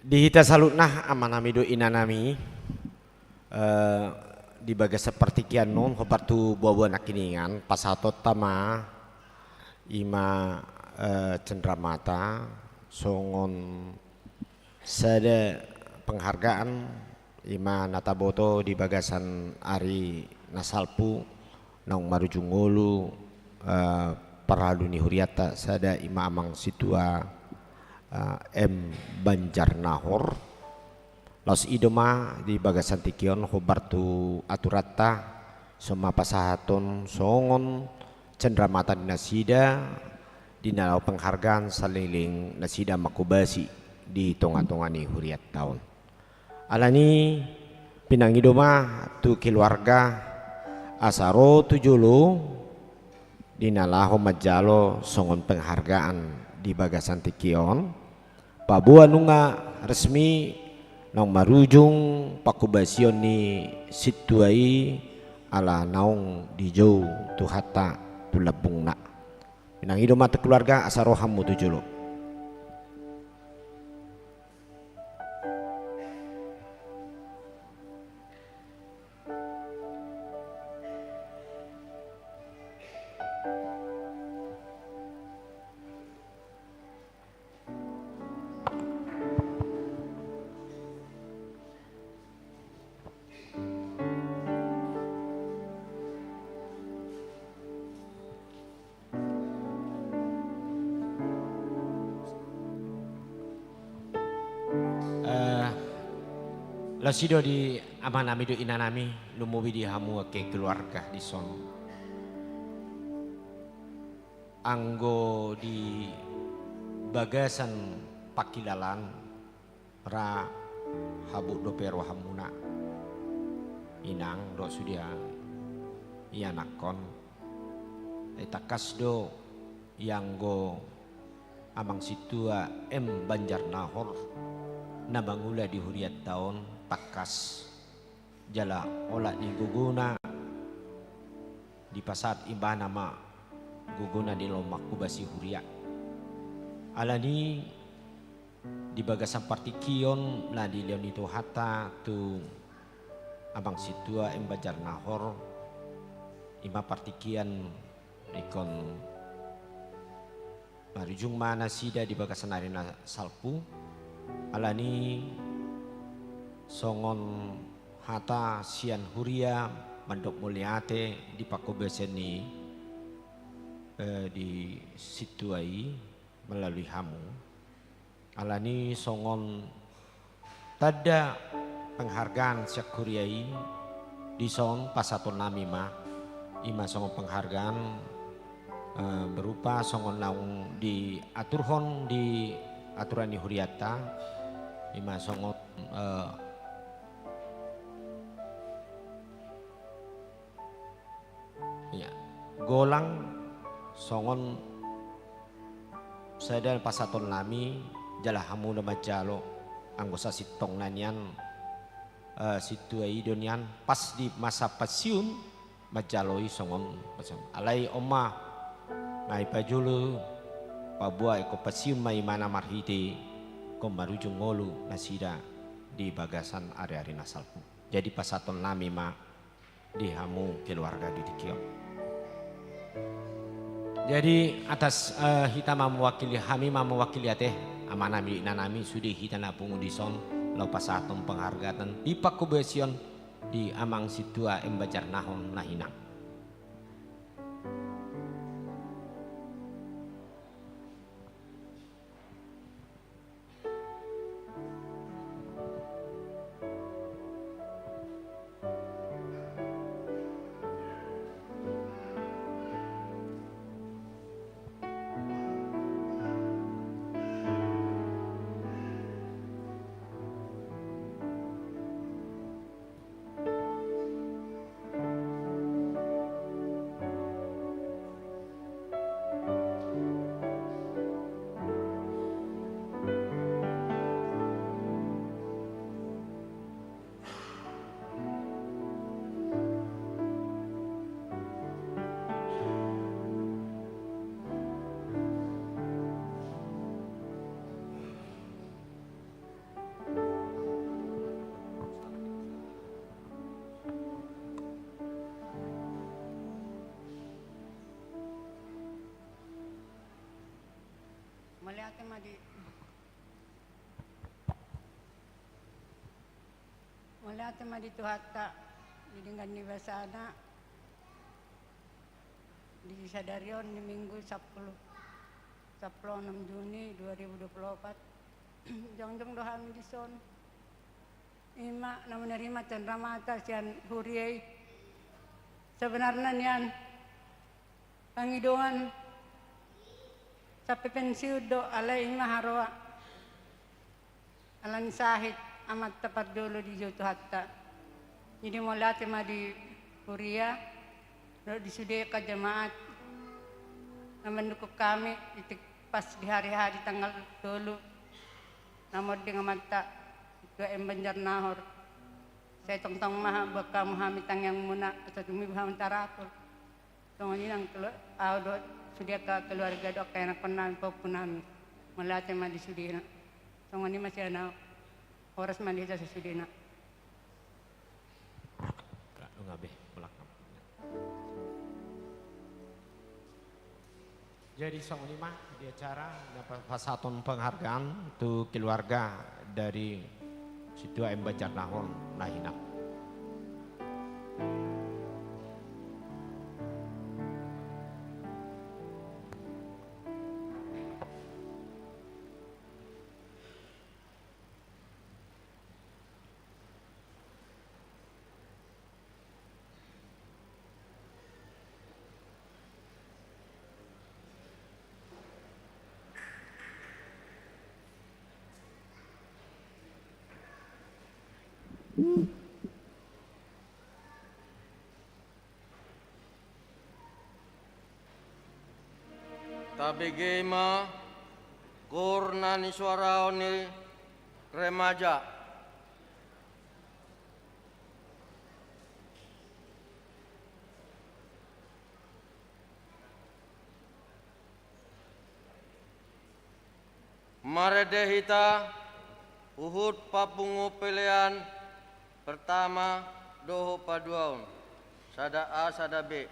Di hita saluhutna, amanami dohot inanami, eh, di bagasan partingkian on, hombar tu boaboa nangkiningan, pasahatonta ma, ima, eh, cenderamata, songon sada penghargaan, ima na taboto di bagasan ari na salpu, naung marujung ngolu, eh, parhalado ni hurianta sada ima amang sintua, eh, M Banjarnahor. Laos i do ma di bagasan tingki on hombar tu aturanta, songon pasahaton songon cenderamata ni nasida, di na laho penghargaan saleleng nasida mangkobasi di tonga-tonga ni hurianta on. Alani pinangido ma tu keluarga asa ro tu jolo di na laho manjalo songon penghargaan di bagasan tingki on. Paboa nunga resmi naung marujung pangkobasion ni sintua i ala naung dijou Tuhanta tu lambungna. Pinangido ma tu keluarga asa ro hamu tu jolo. Eh, laos i do di amanami dohot inanami, lumobi di hamu angka keluarga dison. Anggo di bagasan pangkilalaan, ra habot dope rohamuna, inang dohot sude ianakhon. Ai tangkas do ianggo Amang Sintua M Banjarnahor na mangula di hurianta on, tangkas jala olat ni gogona dipasahat ibana ma gogona di lomak hubasi huria. Alani di bagasan partingkian na dilehon ni Tuhanta tu Amang Sintua M Banjarnahor, ima partingkian ingkon marujung ma nasida di bagasan ari na salpu. Alani songon hata sian huria mandok mauliate di panghobasan ni, eh, di sintua i melalui hamu. Alani songon tanda penghargaan sian huria i, dison pasahatonnami ma, ima songon penghargaan, eh, berupa songon naung diaturhon di aturan ni hurianta, ima songon, eh, Ia, golang songon sada pasahatonnami, jala hamu do manjalo, anggo sasintongna nian, eh, sintua i do nian pas di masa pensiun manjalo i songon, alai on ma, nunga i pajolo paboa ingkon pensiun ma imana marhite ingkon marujung ngolu nasida di bagasan ari-ari na salpu. Jadi pasahatonnami ma di hamu keluarga di tingki on. Jadi atas, eh, hita ma mewakili, hami ma mewakili ate, amanami, inanami, sude hita na pungu dison, laho pasahathon penghargaan di panghobasion di Amang Sintua M Banjarnahor na hinang. Mauliate ma di, mauliate ma di Tuhanta di denggan ni basana. Di sadari on di Minggu sampulu, sampulu onom Juni dua ribu dua puluh opat, jongjong do hami dison. Ima na menerima cenderamata sian huria i. Sebenarna nian pangidoan sampe pensiun do, alai ima haroa. Alani sahit amanta parjolo dijou Tuhanta. Jadi mauliate ma di huria dohot di sude angka jemaat na mandukung hami di tingki, pas di hari Ahad tanggal tolu na monding amanta Sintua M Banjarnahor. Sai tongtong ma buat hamu hami tangiangmuna asa tumibu hamu tarapul. Songon i nang kelu-, au dohot sude angka keluarga dohot angka ianakhonnami, pahompunami. Mauliate ma di sudena. Songon i ma sian au. Horas ma di hita sasudena. Jadi songon i ma di acara na pa-, pasahaton penghargaan tu keluarga dari Sintua M Banjarnahor na hinang. Tabege ma gor na nisuarahon ni remaja. Marende hita huhut papungu pelean pertama dohot paduahon, sada A sada B.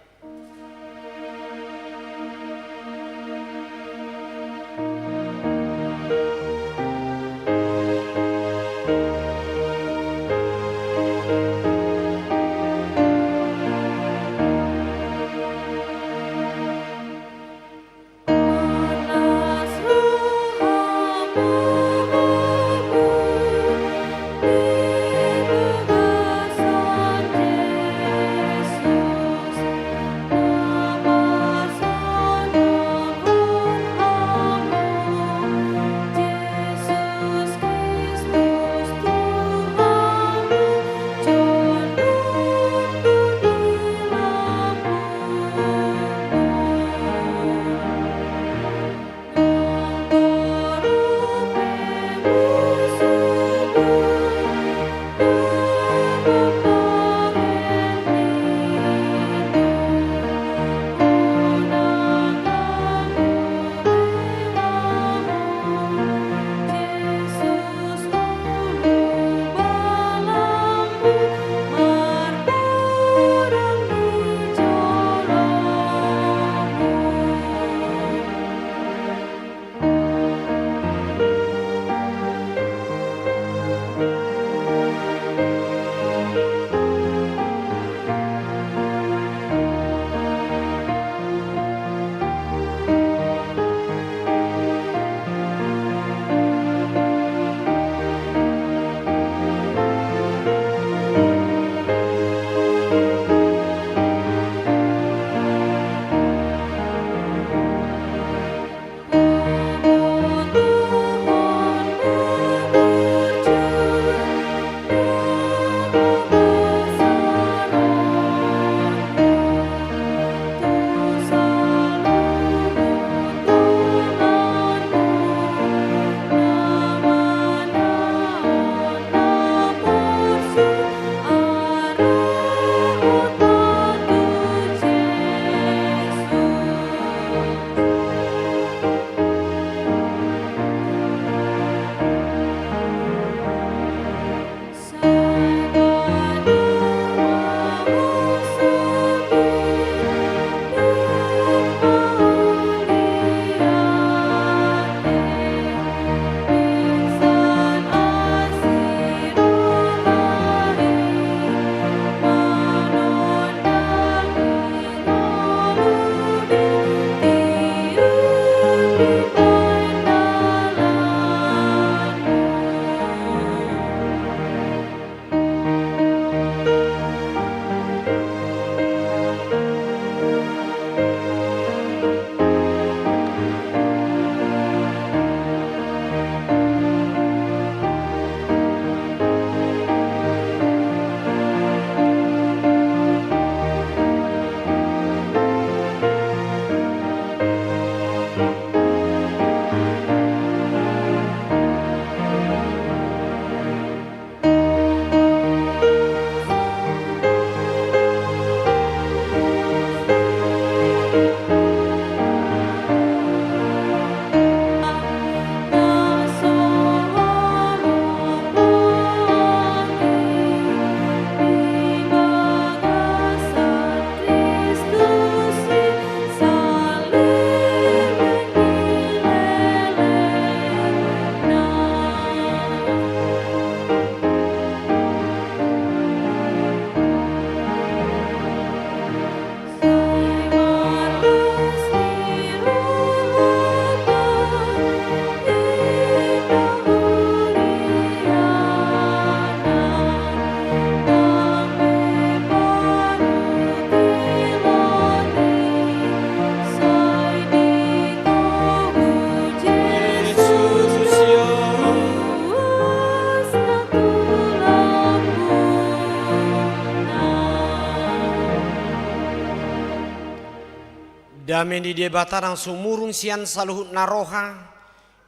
Dame ni Debata na sumurung sian saluhut na roha,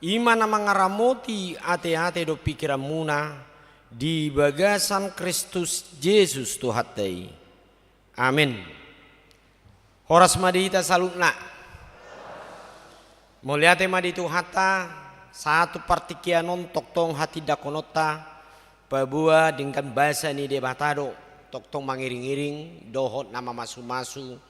i ma na mangaramoti ateate dohot pingkiranmuna di bagasan Kristus Jesus Tuhanta i. Amen. Horas ma di hita saluhutna. Mauliate ma di Tuhanta, sahat tu partingkian on tongtong hatindanghononta, paboa denggan basa ni Debata do tongtong mangiringiring dohot na mamasumasu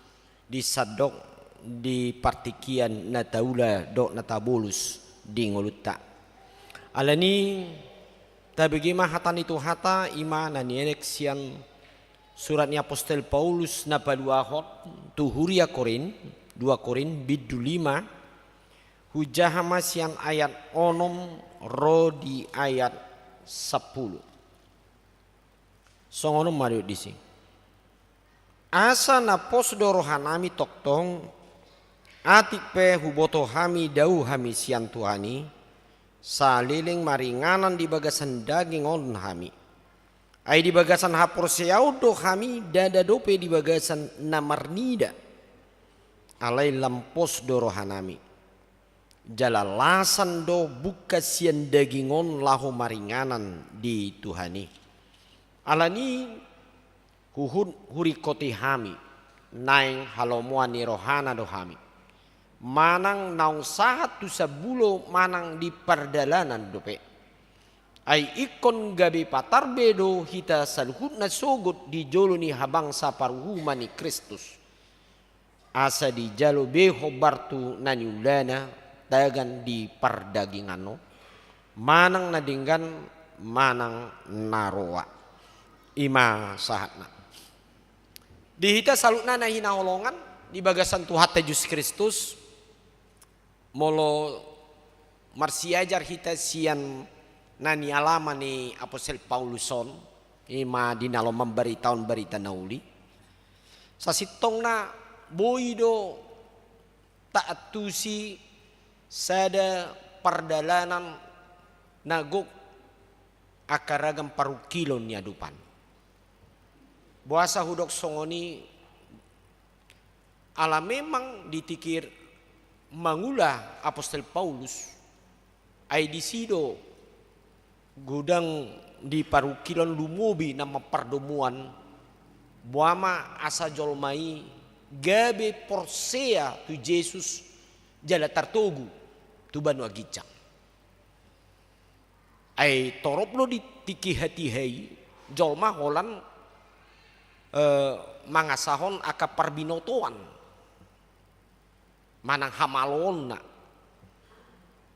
di sandok di partingkian na taula dohot na tabolus di ngolunta. Alani, tabege ma hata ni Tuhanta, i ma na nienet sian surat ni apostel Paulus na paluahon tu huria Korint, dua Korint, bindu lima, hujaha ma sian ayat onom ro di ayat sampulu. Songon on ma didok disi. Asa na pos do rohanami tongtong, atik pe huboto hami dao hami sian Tuhan i, saleleng maringanan di bagasan daging on hami. Ai di bagasan haporseaon do hami, ndada dope di bagasan na marnida. Alai lam pos do rohanami. Jala lasan do bungka sian daging on laho maringanan di Tuhan i. Alani huhut huringkoti hami, naeng halomoan ni rohana do hami. Manang naung sahat tu sambulo manang di pardalanan dope. Ai ingkon gabe patarbe do hita saluhutna sogot di jolo ni habangsa paruhuman ni Kristus. Asa dijalo be hombar tu na niulana tagan di pardagingan on, manang na denggan, manang na roa. I ma sahatna. Di hita saluhutna na hinaholongan di bagasan Tuhanta Jesus Kristus, molo marsiajar hita sian na nialama ni apostel Paulus on, i ma di na laho mambaritahon barita na uli. Sasintongna boi do taantusi sada pardalanan na gok angka ragam parungkilon ni adopan. Boasa hudok songon i, ala memang di tingki mangula apostel Paulus, ai disi do godang di parungkilon lumobi na mampardomuan, boha ma asa jolma i gabe porsea tu Jesus jala tartogu tu banua ginjang. Ai torop do di tingki hatiha i jolma holan, eh, mangasahon angka parbinotoan manang hamaloonna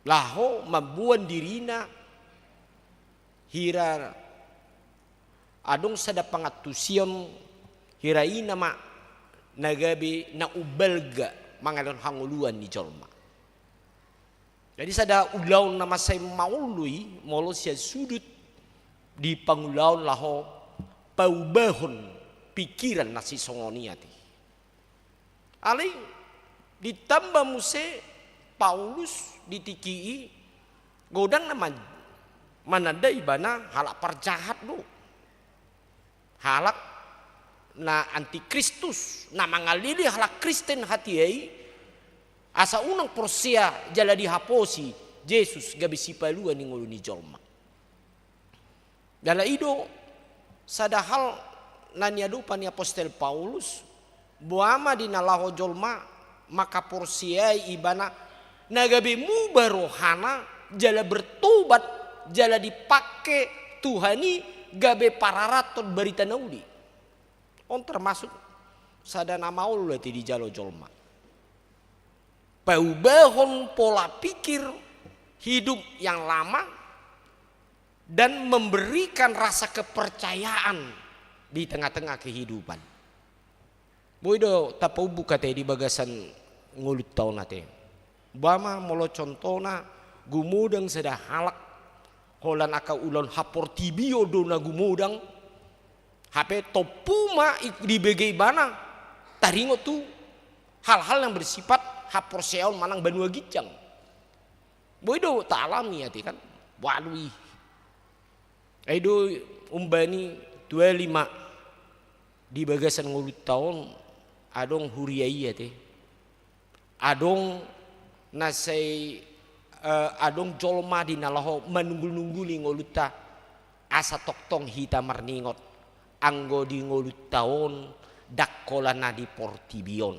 laho mamboan dirina hira adong sada pangantusion, hira i nama na gabe na umbalga mangalehon hangoluan ni jolma. Jadi sada ulaon na mansai maol do i molo sian sudut di pangulaon laho paubahon pingkiran na sisongon i ate. Alai ditamba muse Paulus di tingki i godang na man-, mananda ibana halak parjahat do. Halak na antikristus, na mangalili halak Kristen hatiha i, asa unang porsea jala dihaposi Jesus gabe sipalua ni ngolu ni jolma. Jala i do sada hal na niadopan ni apostel Paulus, boha ma di na laho jolma mangkaporseai ibana na gabe muba rohana jala bertobat jala dipake Tuhan i gabe pararathon barita na uli. On termasuk sada na maol do ate dijalo jolma. Paubahon pola pikir hidup yang lama dan memberikan rasa kepercayaan di tengah-tengah kehidupan. Boi do tapaumbuk ate di bagasan ngolunta on ate. Umpama molo contohna gumodang sada halak holan angka ulaon haportibion do na gumodang, hape tompu ma i-, dibege ibana taringot tu hal-hal yang bersifat haporseaon manang banua ginjang. Boi do taalami ate kan, waduh i. Ai do umbani tuali ma di bagasan ngolunta on adong huria i ate. Adong na sai, eh, adong jolma di na laho manunggul-nungguli ngolunta, asa tongtong hita marningot, anggo di ngolunta on ndang holan na di portibi on.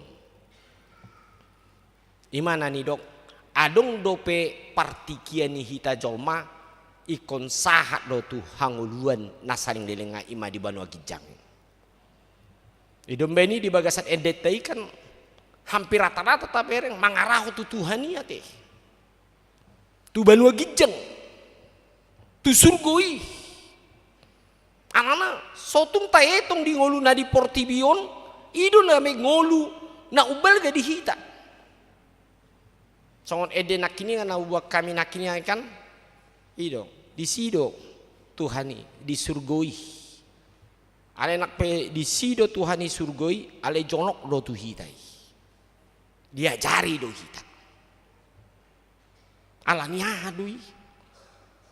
I ma na nidok, adong dope partingkian ni hita jolma, ingkon sahat do tu hangoluan na saleleng lelengna, i ma di banua ginjang. I do umbahen i di bagasan endenta i kan hampir rata-rata tabereng mangarahon tu Tuhan i ate. Tu banua ginjang. Tu surgo i. Alana so tung taetong di ngolu na di portibi on, i do na mangolu na umbalga di hita. Songon ende nangkiningan na huboan hami nangkiningan kan, i do, disi do Tuhan i, di surgo i. Alai nang pe disi do Tuhan i surgo i, alai jonok do tu hita i. Diajari do hita. Ala ni aha do i?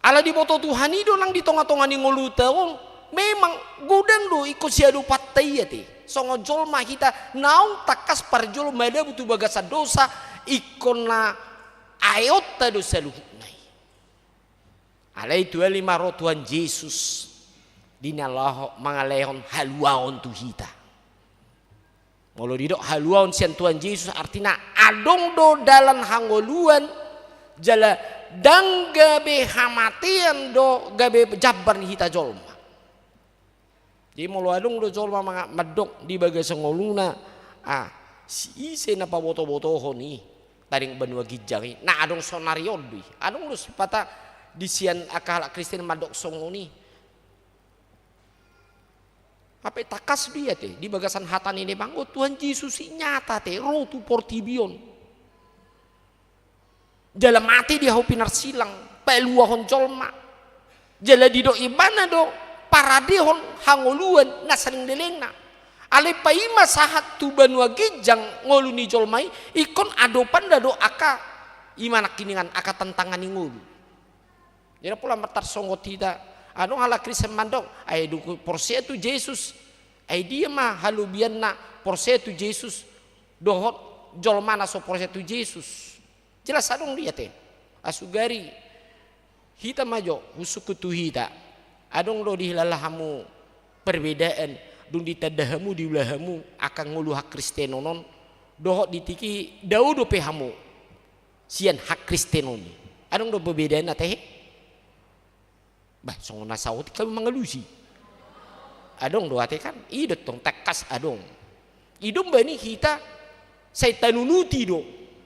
Ala diboto Tuhan i do nang di tonga-tonga ni ngolunta on, memang godang do ingkon siadopanta i ate. Songon jolma hita naung tangkas parjolo madabu tu bagasan dosa, ingkon na aeonta do saluhutna i. Alai tuali ma ro Tuhan Jesus di na laho mangalehon haluaon tu hita. Molo didok haluaon sian Tuhan Jesus, artina adong do dalan hangoluan, jala ndang gabe hamatean do gabe jambar ni hita jolma. Jadi molo adong do jolma manga-, mandok di bagasan ngoluna, ah, si ise na paboto-botohon i, tading banua ginjang i, na adong sonari on do i. Adong do sipata di sian angka halak Kristen mandok songon i. Hape tangkas do i ate, di bagasan hata ni Debata on, Tuhan Jesus i nyata ate, ro tu portibi on. Jala mate di hau pinarsilang, paluahon jolma. Jala didok ibana do, paradehon hangoluan na saleleng lelengna. Alai paima sahat tu banua ginjang ngolu ni jolma i, ingkon adopanda do angka, i ma nangkiningan angka tantangan ni ngolu. Jadi pola martarsongot hita. Adong halak Kristen mandok, ai dung porsea tu Jesus, ai dia ma halobianna porsea tu Jesus dohot jolma na so porsea tu Jesus? Jelas adong do i ate. Asugari hita ma jo, husungkun tu hita. Adong do dihilala hamu perbedaan dung ditanda hamu, diula hamu angka ngolu hakristenon on, dohot di tingki dao dope hamu sian hakristenon i. Adong do perbedaanna ate? Bah, songon na saotik hami mangalusi. Adong do ate kan? I do tong tangkas adong. I do umbahen i hita sai tanunuti do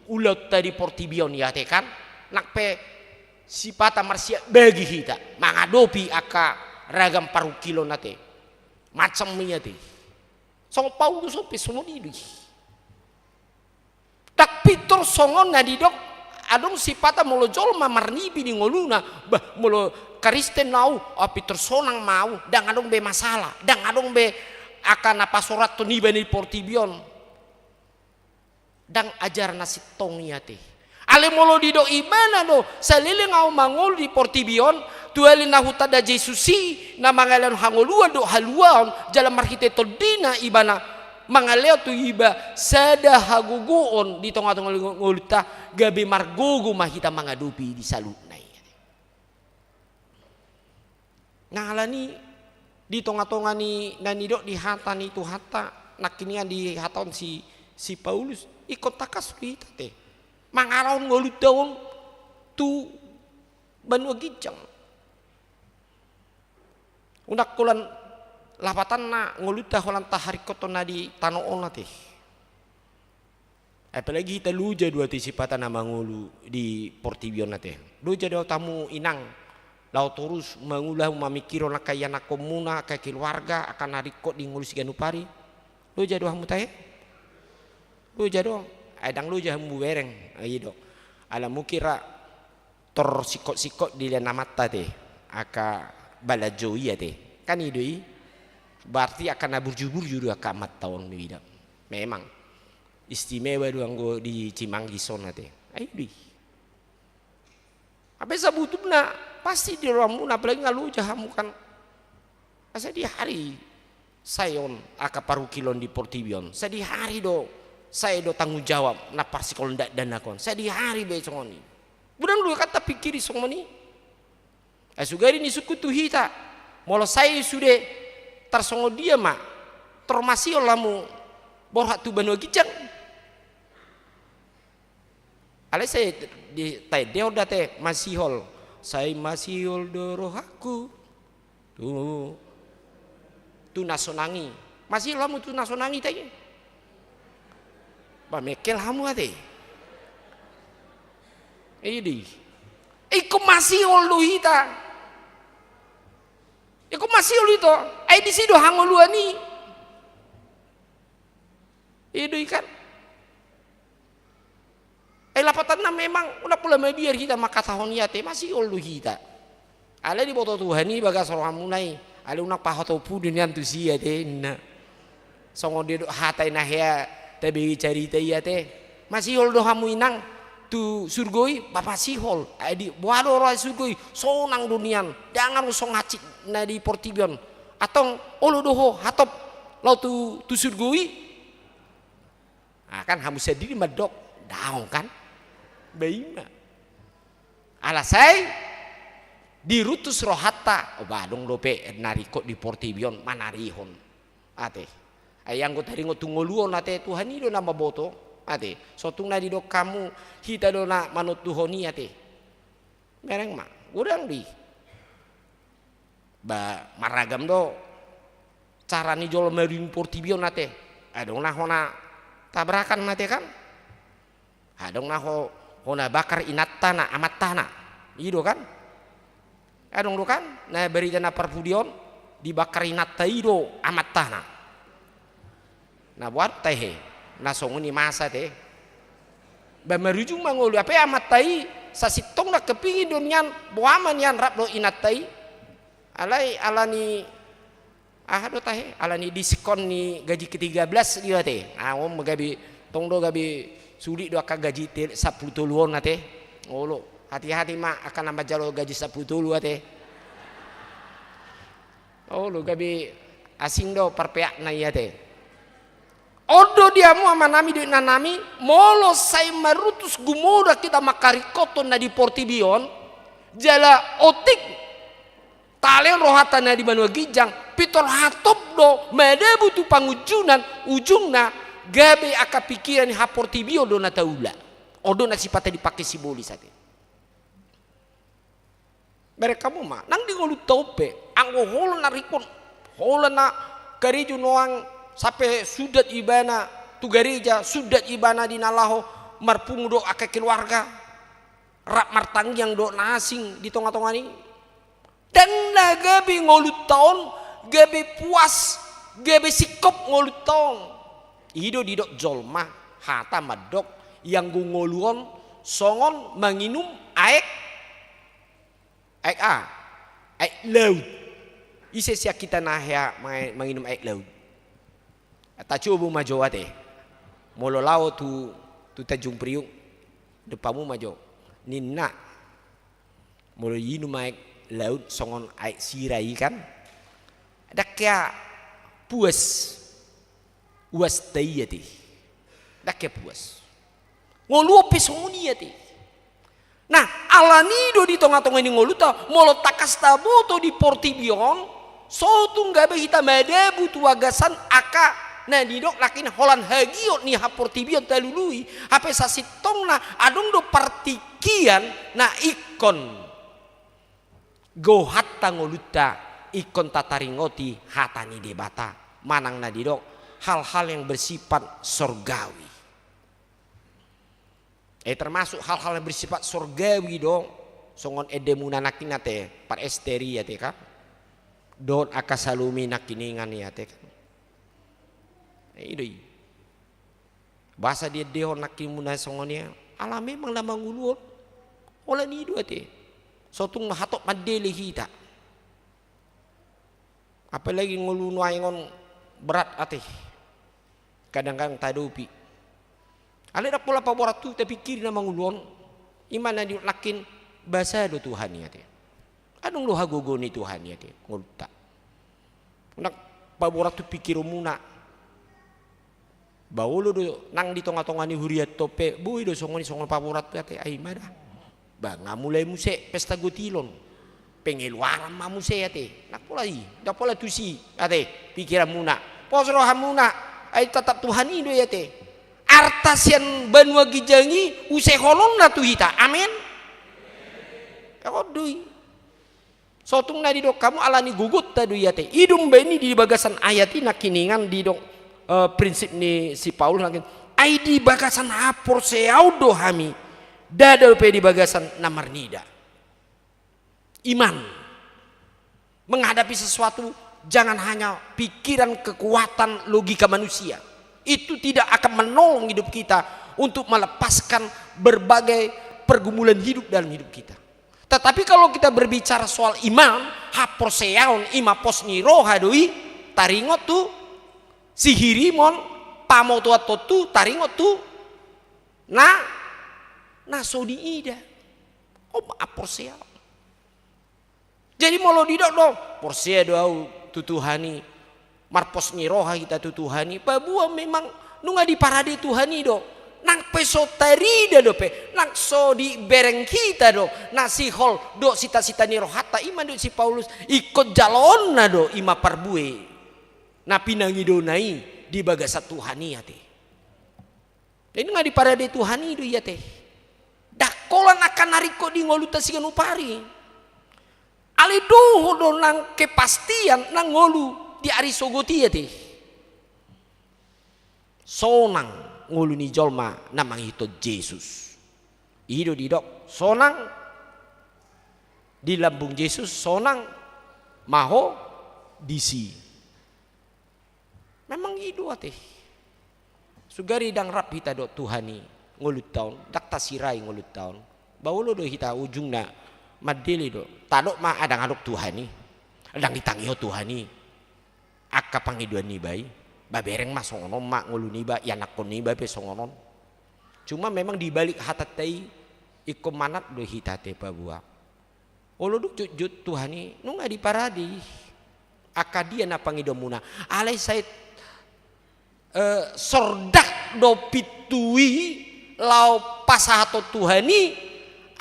ulaonta di portibi on i ate kan? Nang pe sipata marsiap bagi hita mangadopi angka ragam parungkilon ate. Macam i ate. Songon Paulus on pe songon i do i. Ndang pintor songon na didok, adong sipata molo jolma marnipi di ngoluna, bah, molo Kristen au, ah, pintor sonang ma au, ndang adong be masalah, ndang adong be angka na pasorathon iba di portibi on. Ndang ajar na sintong i ate. Alai molo didok ibana do, saleleng au mangolu di portibi on, tuali na hutanda Jesus i, na mangalehon hangoluan dohot haluaon, jala marhite tondina ibana mangalehon tu iba sada hagogoon di tonga-tonga ngolunta, gabe margogo ma hita mangadopi di saluhutna i. Nah, alani di tonga-tonga ni na nidok di hata ni Tuhanta, nangkiningan dihatahon si, si Paulus, ingkon tangkas do hita ate mangarahon ngolunta on tu banua ginjang. Unang holan lapatanna ngolunta holan taharingkothon na di tano on ate. Apalagi hita loja do ate sipata na mangolu di portibi on ate. Loja do hamu inang, laho torus mangolu hamu mamingkirhon angka ianakkonmuna, angka keluarga, angka na ringkot di ngolu siganup ari. Loja do hamu tahe? Loja do. Ai ndang loja hamu bereng. Ai i do. Ala mungkin ra tor singkot-singkot dilehon amanta ate, angka balanjo i ate. Kan i do i. Berarti angka na burju-burju do angka amanta on do i da. Memang istimewa do anggo di Cimanggis on ate. Ai i do i. Hape sabutulna pasti di rohamuna, apalagi nga loja hamu kan. Asa di ari sae on angka parungkilon di portibi on, sadihari do Sai do tanggung jawab na parsikolan dakdanak on. Sadihari be songon i. Godang do kan tapikiri songon i. Ai sugari ni sungkun tu hita. Molo sai sude tarsongon dia ma. Tor masihol hamu borhat tu banua ginjang. Alai sai di, taendehon do ate masihol. Sai masihol do rohangku. Tu, tu na sonang i. Masihol hamu tu na sonang i ate. Ba mengkel hamu ate. Idi. Ingkon masihol do hita. Ingkon masihol hita. Ai disi do hangoluan i. Ido i kan. Ai lapatanna memang unang pola mabiar hita mangkatahon i ate, masihol do hita. Alai diboto Tuhan i bagas rohamuna i. Alai unang pahotopu do nian tusi ate, inna. Songon dia do hata i na hea tabege carita i ate. Masihol do hamu inang tu surgo i, ba masihol. Ai di boha do roha surgo i, sonang do nian. Ndang adong songon hansit na di portibi on. Antong olo do ho hatop laho tu, tu surgo i. Ah, kan hamu sandiri mandok, daong kan? Ba i ma. Ala sai diruntus rohanta, o ba adong dope na ringkot di portibi on manarihon. Ate. Ai anggo taringot tu ngolu on ate, Tuhan i do na mamboto. Ate. Sotung na didok hamu, hita do na manontuhon i ate. Mereng ma, godang do i. Ba marragam do cara ni jolma di portibi on ate. Adong na hona tabrakan ate kan. Adong na ho, hona bakar inantana, amantana. I do kan. Adong do kan na barita na parpudi on, dibakar inanta i do amantana. Na boha do tahe na songon i masa ate. Ba marujung ma ngolu i, hape amanta i sasintongna kepingin do nian, boha ma nian rap dohot inanta i. Alai ala ni aha do tahe, ala ni diskon ni gaji ketiga belas do ate. Ah, on gabe tong do gabe sulit do angka gaji te-, sampulu tolu on ate. Olo, hati-hati ma angka na manjalo gaji sampulu tolu ate. Olo, gabe asing do parpeakna i ate. On do di hamu amanami dohot inanami, molo sai maruntus gumodang hita mangkaringkothon na di portibi on, jala otik talehon rohanta na di banua ginjang, pintor hatop do madabu tu pangunjunan, ujungna gabe angka pikiran ni haportibion do na taula. On do na sipata dipake sibolis ate. Bereng hamu ma, nang di ngolunta on pe, anggo holan na ringkot, holan na karejo nuaeng sampe sundat ibana tu gareja, sundat ibana di na laho marpungu dohot angka keluarga, rap martangiang dohot na asing di tonga-tonga ni. Ndang na gabe ngolunta on, gabe puas, gabe singkop ngolunta on. I do didok jolma, hata mandok, ianggo ngolu on songon manginum aek, aek aha? Aek laut. Ise sian hita na hea ma-, manginum aek laut? Tacobo ma jo ate. Molo laho tu, tu Tanjung Priuk, dompak hamu ma jo. Ninna. Molo inum aek laut songon aek sira i kan. Ndang hea puas. Uas ta i ate. Ndang hea puas. Ngolu on pe songon i ate. Nah, ala ni do di tonga-tonga ni ngolunta, molo tangkas taboto di portibi on, sotung gabe hita madabu tu bagasan angka na nidok nangkin holan hagiot ni haportibion talului, hape sasintongna adong do partingkian na ingkon gohanta ngolunta, ingkon tataringoti hata ni Debata, manang na didok hal-hal yang bersifat sorgawi. Eh, termasuk hal-hal yang bersifat sorgawi do, songon endemuna nangkin ate, par Ester i ate kan. Dohot angka Salome nangkiningan i ate kan. Eh, i do i. Boasa diendehon nangkinmuna songon i, ala memang na mangolu on. Holan i do ate. Sotung hatop mandele hita. Apalagi ngolu nuaeng on berat ate. Kadang-kadang tadopi. Alai ndang pola paborat tu tapingkiri na mangolu on. I ma na nidok nangkin basa do Tuhan i ate. Adong do hagogoon ni Tuhan i ate ngolunta. Ndang paborat tu pingkironmuna. Ba olo do nang di tonga-tonga ni huria tong pe, boi do songon i, songon paborat pe ate, ai ma da. Ba nga mulai muse pesta gotilon. Pengeluaran ma muse ate. Ndang pola i, ndang pola tusi ate pikiranmuna. Pos rohamuna, ai tatap Tuhan i do i ate. Arta sian banua ginjang i use holonna tu hita. Amen. Ingkon do i. Sotung na didok hamu ala ni gogonta do i ate. I do umbahen i di bagasan ayat i nangkiningan didok, eh, prinsip ni si Paulus nangkin. Ai di bagasan haporseaon do hami. Ndada dope di bagasan na marnida. Iman. Menghadapi sesuatu, jangan hanya pikiran, kekuatan, logika manusia. Itu tidak akan menolong hidup kita untuk melepaskan berbagai pergumulan hidup dalam hidup kita. Tetapi kalau kita berbicara soal iman, haporseaon, i ma pos ni roha do i, taringot tu sihirimon, pamotoan tontu, taringot tu na, na so diida. On ma haporseaon. Jadi molo didok do, porsea do au tu Tuhan i, marpos ni roha hita tu Tuhan i, paboa memang nunga diparade Tuhan i do. Nang pe so tarida dope, nang so dibereng hita do na sihol dohot sita-sita ni rohanta, i ma didok si Paulus, ingkon jaloonna do i ma parbue na pinangidona i di bagasan Tuhan i ate. Jadi nunga diparade Tuhan i do i ate. Ndang holan angka na ringkot di ngolunta siganup ari. Alai dohot do nang kepastian na ngolu di ari sogot i ate. Sonang ngolu ni jolma na mangihuthon Jesus. I do didok sonang di lambung Jesus, sonang ma ho disi. Memang i do ate. Sugari ndang rap hita dohot Tuhan i ngolunta on, ndang tasirai ngolunta on, ba olo do hita ujungna mandele do. Tadok ma ndang adong Tuhan i, ndang ditangihon Tuhan i angka pangidoan niba i. Ba bereng ma songon on ma ngolu niba, ianakhon niba pe songon on. Cuma memang di balik hatanta i ingkon manat do hita ate paboa. Olo do jotjot Tuhan i, nunga diparade i. Angka dia na pangidoanmuna. Alai sai, eh, sordak do pintu i laho pasahathon Tuhan i,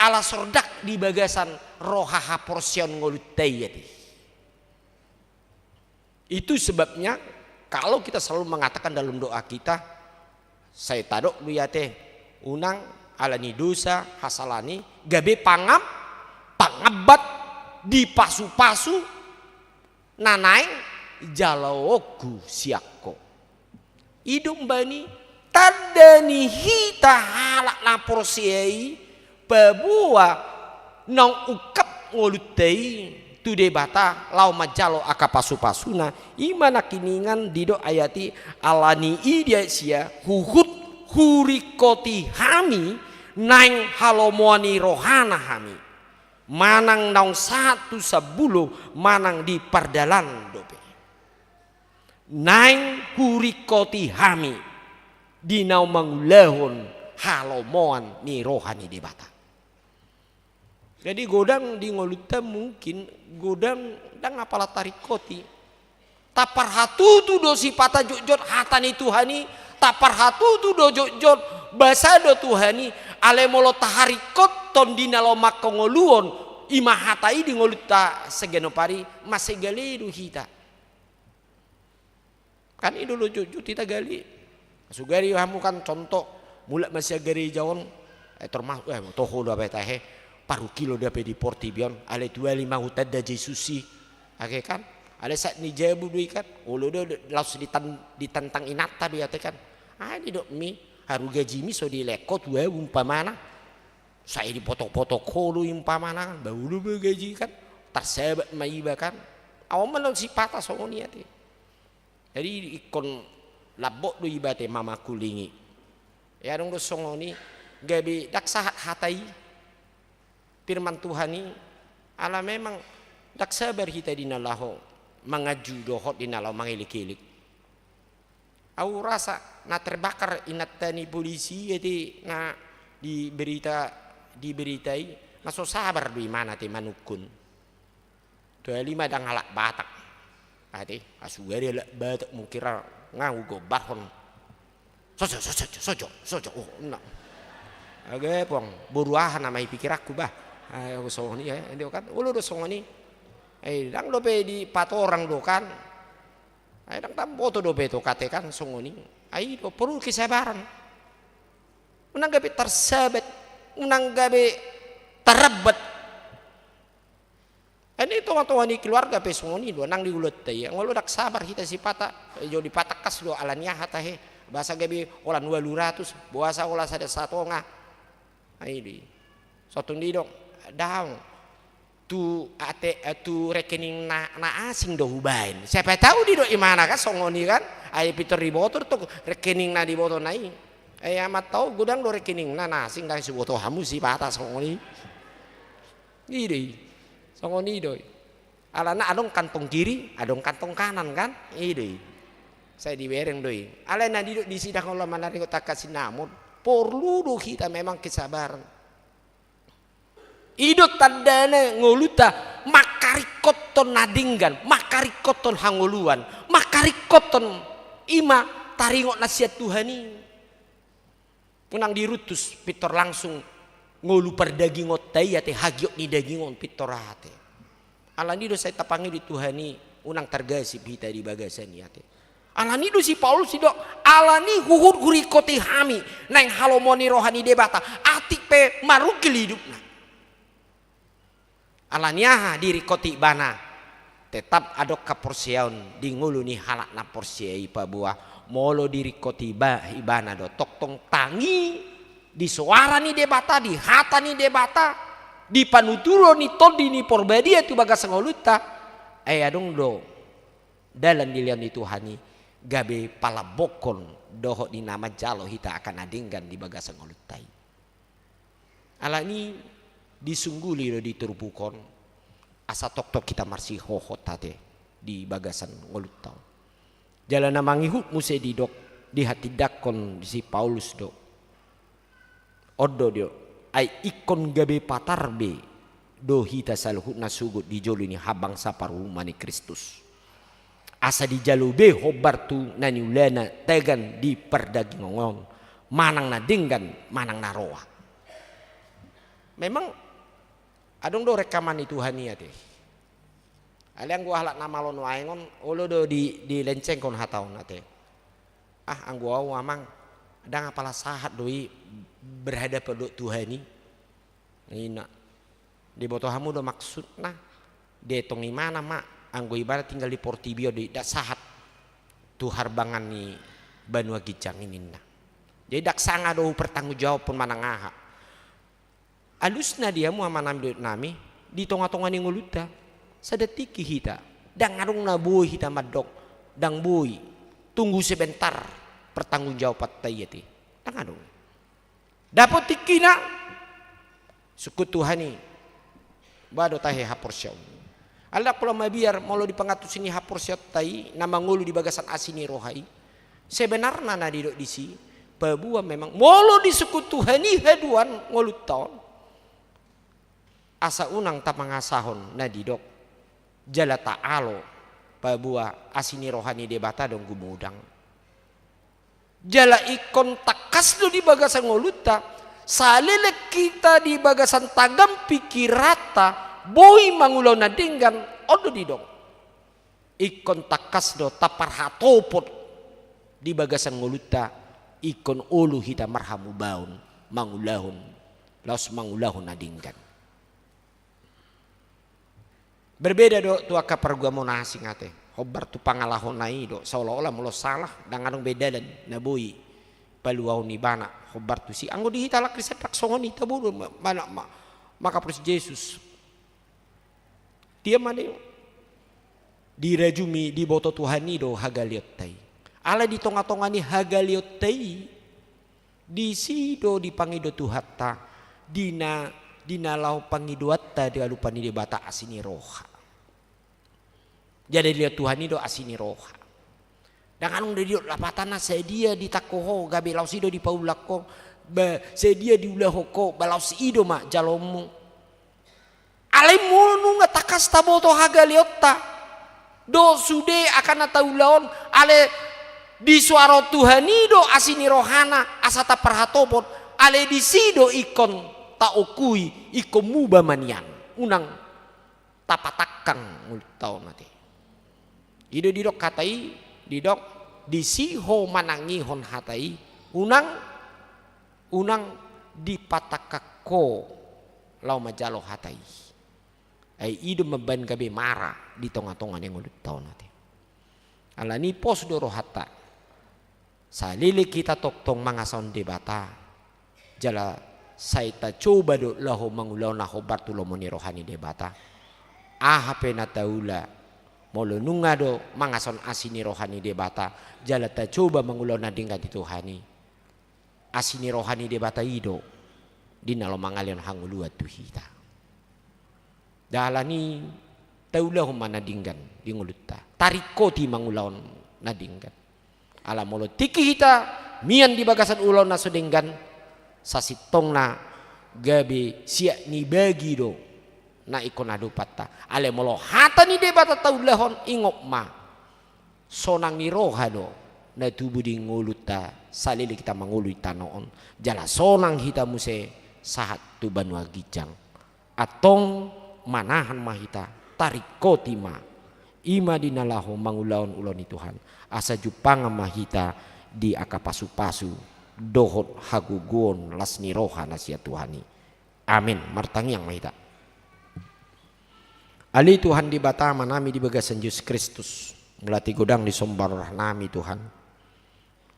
ala sordak di bagasan roha haporseaon ngolunta i ate. Itu sebabnya, kalau kita selalu mengatakan dalam doa kita, sai tadok do i ate, unang ala ni dosa, hasala ni, gabe pangam-, pangambat di pasu-pasu na naeng jaloonku sian Ho. I do umbahen i tanda ni hita halak na porsea i, paboa naung ungkap ngolunta i tu Debata laho manjalo angka pasu-pasuna, i ma nangkiningan didok ayat i, ala ni i di ayat sia, huhut huringkoti hami naeng halomoan ni rohana hami, manang naung sahat tu sambulo manang di pardalan dope. Naeng huringkoti hami di naung mangulahon halomoan ni roha ni Debata. Jadi godang di ngolunta mungkin godang ndang apala taringkoti. Taparhatutu do sipata jotjot hata ni Tuhan i, taparhatutu do jotjot basa do Tuhan i, alai molo taharingkothon di na laho manghangoluhon, i ma hata i di ngolunta siganup ari, masegale do hita. Kan i do jotjot hita gale. Sugari hamu kan contoh, mulak ma sian gareja on, eh, termasuk, eh, toho do ape tahe, parungkilon do ape di portibi on, alai tuali ma hutanda Jesus i. Age kan, alai saat ni jabu do i kan, olo do, do, laos ditan-, ditantang inanta do i ate kan. Ah, didok mi, haru gajimi so dilehon ho tu ahu umpamana. Sai dipotok-potok ho do umpamana kan, ba olo ma gaji kan, tarsabat ma iba kan. Ahu ma na sipata songon i ate. Jadi ingkon lambok do iba ate mamangkulingi. Ia adong do songon i, gabe ndang sahat hata i, firman Tuhan i, ala memang ndang sabar hita di na laho manganju dohot di na laho mangelek-elek. Ahu rasa na terbakar inanta ni polisi i ate na di berita, di berita i, na so sabar do imana ate manungkun. Tuali ma ndang halak Batak. Ate, asugari halak Batak mungkin ra nga hugombarhon. Sojo, sojo, sojo, sojo. Oh, na. Age pong, boru aha nama i pikiranku bah. Ai, songon i, eh, dia kan. Olo do songon i. Eh, ndang dope dipatorang do kan. Ai, ndang tamboto dope to kate kan, songon i. Ai, do, porlu kesabaran. Unang gabe tarsabat, unang gabe tarabbat. Ai, di tonga-tonga ni keluarga pe songon i do, nang di ulaonta i. Anggo olo ndang sabar hita sipata, eh, jo dipatangkas do, ala ni aha tahe. Boasa gabe holan ualu ratus, boasa holan sada satonga. Ai, di. Sotung didok, daong. Tu ate, eh, tu rekening na, na asing do hubaen. Siapa tahu didok imana kan, songon i kan. Ai pintor diboto do tu rekening na diboto na i. Ai, amat tahu godang do rekening na, na asing, ndang siboto hamu sipata, songon i. I do i. Songon i do i. Alana adong kantong kiri, adong kantong kanan kan? I do i. Sai dibereng do i. Alai na didok disi, ndang holan manaringot angka sinamot. Porlu do hita memang kesabaran. I do tandana ngolunta mangkaringkothon na denggan, mangkaringkothon hangoluan, mangkaringkothon i ma taringot na sian Tuhan i. Unang diruntus pintor langsung ngolu pardagingonta i ate, hagiot ni daging on pintor ate. Ala ni do sai tapangido Tuhan i, unang targasip hita di bagasan i ate. Ala ni do si Paulus didok, ala ni huhut huringkoti hami naeng halomoan ni roha ni Debata, atik pe marungkil hidupna. Ala ni aha diringkoti ibana? Tetap adong haporseaon di ngolu ni halak na porsea i, paboa molo diringkoti iba-, ibana do, tongtong tangi di soara ni Debata, di hata ni Debata, di panuturo ni Tondi ni Parbadia tu bagas ngolunta. Ai adong do dalan dilehon ni Tuhan i gabe palambokkon dohot di na manjalo hita angka na denggan di bagasan ngolunta i. Ala ni disungguli do di turpuk on, asa tongtong hita marsihohot ate di bagasan ngolunta on. Jala na mangihut muse didok, dihatindangkon si Paulus do. On do didok, ai ingkon gabe patar be do hita saluhutna sogot di jolo ni habangsa parumaen ni Kristus. Asa dijalo be hombar tu na niulana tagan di pardagingon on, manang na denggan, manang na roa. Memang adong do rekaman ni Tuhan i ate. Alai anggo halak na malo nuaeng on, olo do di, dilencengkon hata on ate. Ah, anggo au amang, ndang apala sahat do i berhadapan dohot Tuhan i. Ninna. Diboto hamu do maksudna, dietong ibana ma, anggo ibana tinggal di portibi on do i, ndang sahat tu harbangan ni banua ginjang i ninna. Jadi ndang sanga do hupertanggungjawabhon manang aha. Alusna di hamu amanami dohot inanami, di tonga-tonga ni ngolunta, sada tingki hita, ndang adong na boi hita mandok, ndang boi, tunggu sebentar, pertanggungjawabanta i ate. Ndang adong. Dapot tingkina, sungkun Tuhan i, ba do tahe haporseaon. Alai ndang pola mabiar molo di pangantusi ni haporseaonta i na mangolu di bagasan asi ni roha i. Sebenarna na didok disi, paboa memang molo disungkun Tuhan i haduan ngolunta on, asa unang tapangasahon na didok, jala taalo, paboa asi ni roha ni Debata do gumodang. Jala ingkon tangkas do di bagasan ngolunta, saleleng hita di bagasan tagan pikiranta boi mangulahon na denggan, on do didok. Ingkon tangkas do taparhatopot di bagasan ngolunta, ingkon olo hita marhamubaon mangulahon, laos mangulahon na denggan. Berbeda do tu angka parugamoon asing ate. Hombar tu pangalahona i do, seolah-olah molo salah, ndang adong be dalan na boi paluahon ibana hombar tusi. Anggo di hita halak Kristen ndang songon i, tabo do ma-, mana-, ma-, manghaporus Jesus. Dia ma do dirajumi, diboto Tuhan i do hagaleonta i. Alai di tonga-tonga ni hagaleonta i, disi do dipangido Tuhanta, di na, di na laho pangidoanta di adopan ni Debata asi ni roha. Jadi dilehon Tuhan i do asi ni roha. Ndang adong do didok lapatanna, sadia ditangko ho, gabe laos i do dipaulak ho, ba, sadia diulahon ho, ba laos i do ma jaloonmu. Alai molo nunga tangkas taboto hagaleonta dohot sude angka na taula on, alai Disuarahon Tuhan i do asi ni rohana asa taparhatopot, alai disi do ingkon taongkui, ingkon muba ma nian. Unang tapatangkang ngolunta on ate. I do didok hata i, didok disi ho manangihon hata i, unang, unang dipatangkang ho laho manjalo hata i. Ai i do mambaen gabe mara di tongatonga ni ngolunta on ate. Alani pos do rohanta. Saleleng hita tongtong mangasahon Debata, jala sai tacoba do laho mangulahon na hombar tu lomo ni roha ni Debata. Aha pe na taula, molo nunga do mangasahon asi ni roha ni Debata, jala tacoba mangulahon na denggan di Tuhan i, asi ni roha ni Debata i do di na laho mangalehon hangoluan tu hita. Dalan i taulahon ma na denggan di ngolunta, taringkoti mangulahon na denggan. Ala molo tingki hita mian di bagasan ulaon na so denggan, sasintongna gabe siak ni bagi do na ingkon adopanta. Alai molo hata ni Debata taulahon, ingot ma, sonang ni roha do na tubu di ngolunta saleleng hita mangolu di tano on, jala sonang hita muse sahat tu banua ginjang. Antong manahan ma hita, taringkoti ma, i ma di na laho mangulahon ulaon ni Tuhan, asa jumpangan ma hita di angka pasupasu dohot hagogoon las ni roha na sian Tuhan i. Amin. Martangiang ma hita. Ale Tuhan Debata Amanami di bagasan Jesus Kristus, mauliate godang disomba rohanami Tuhan.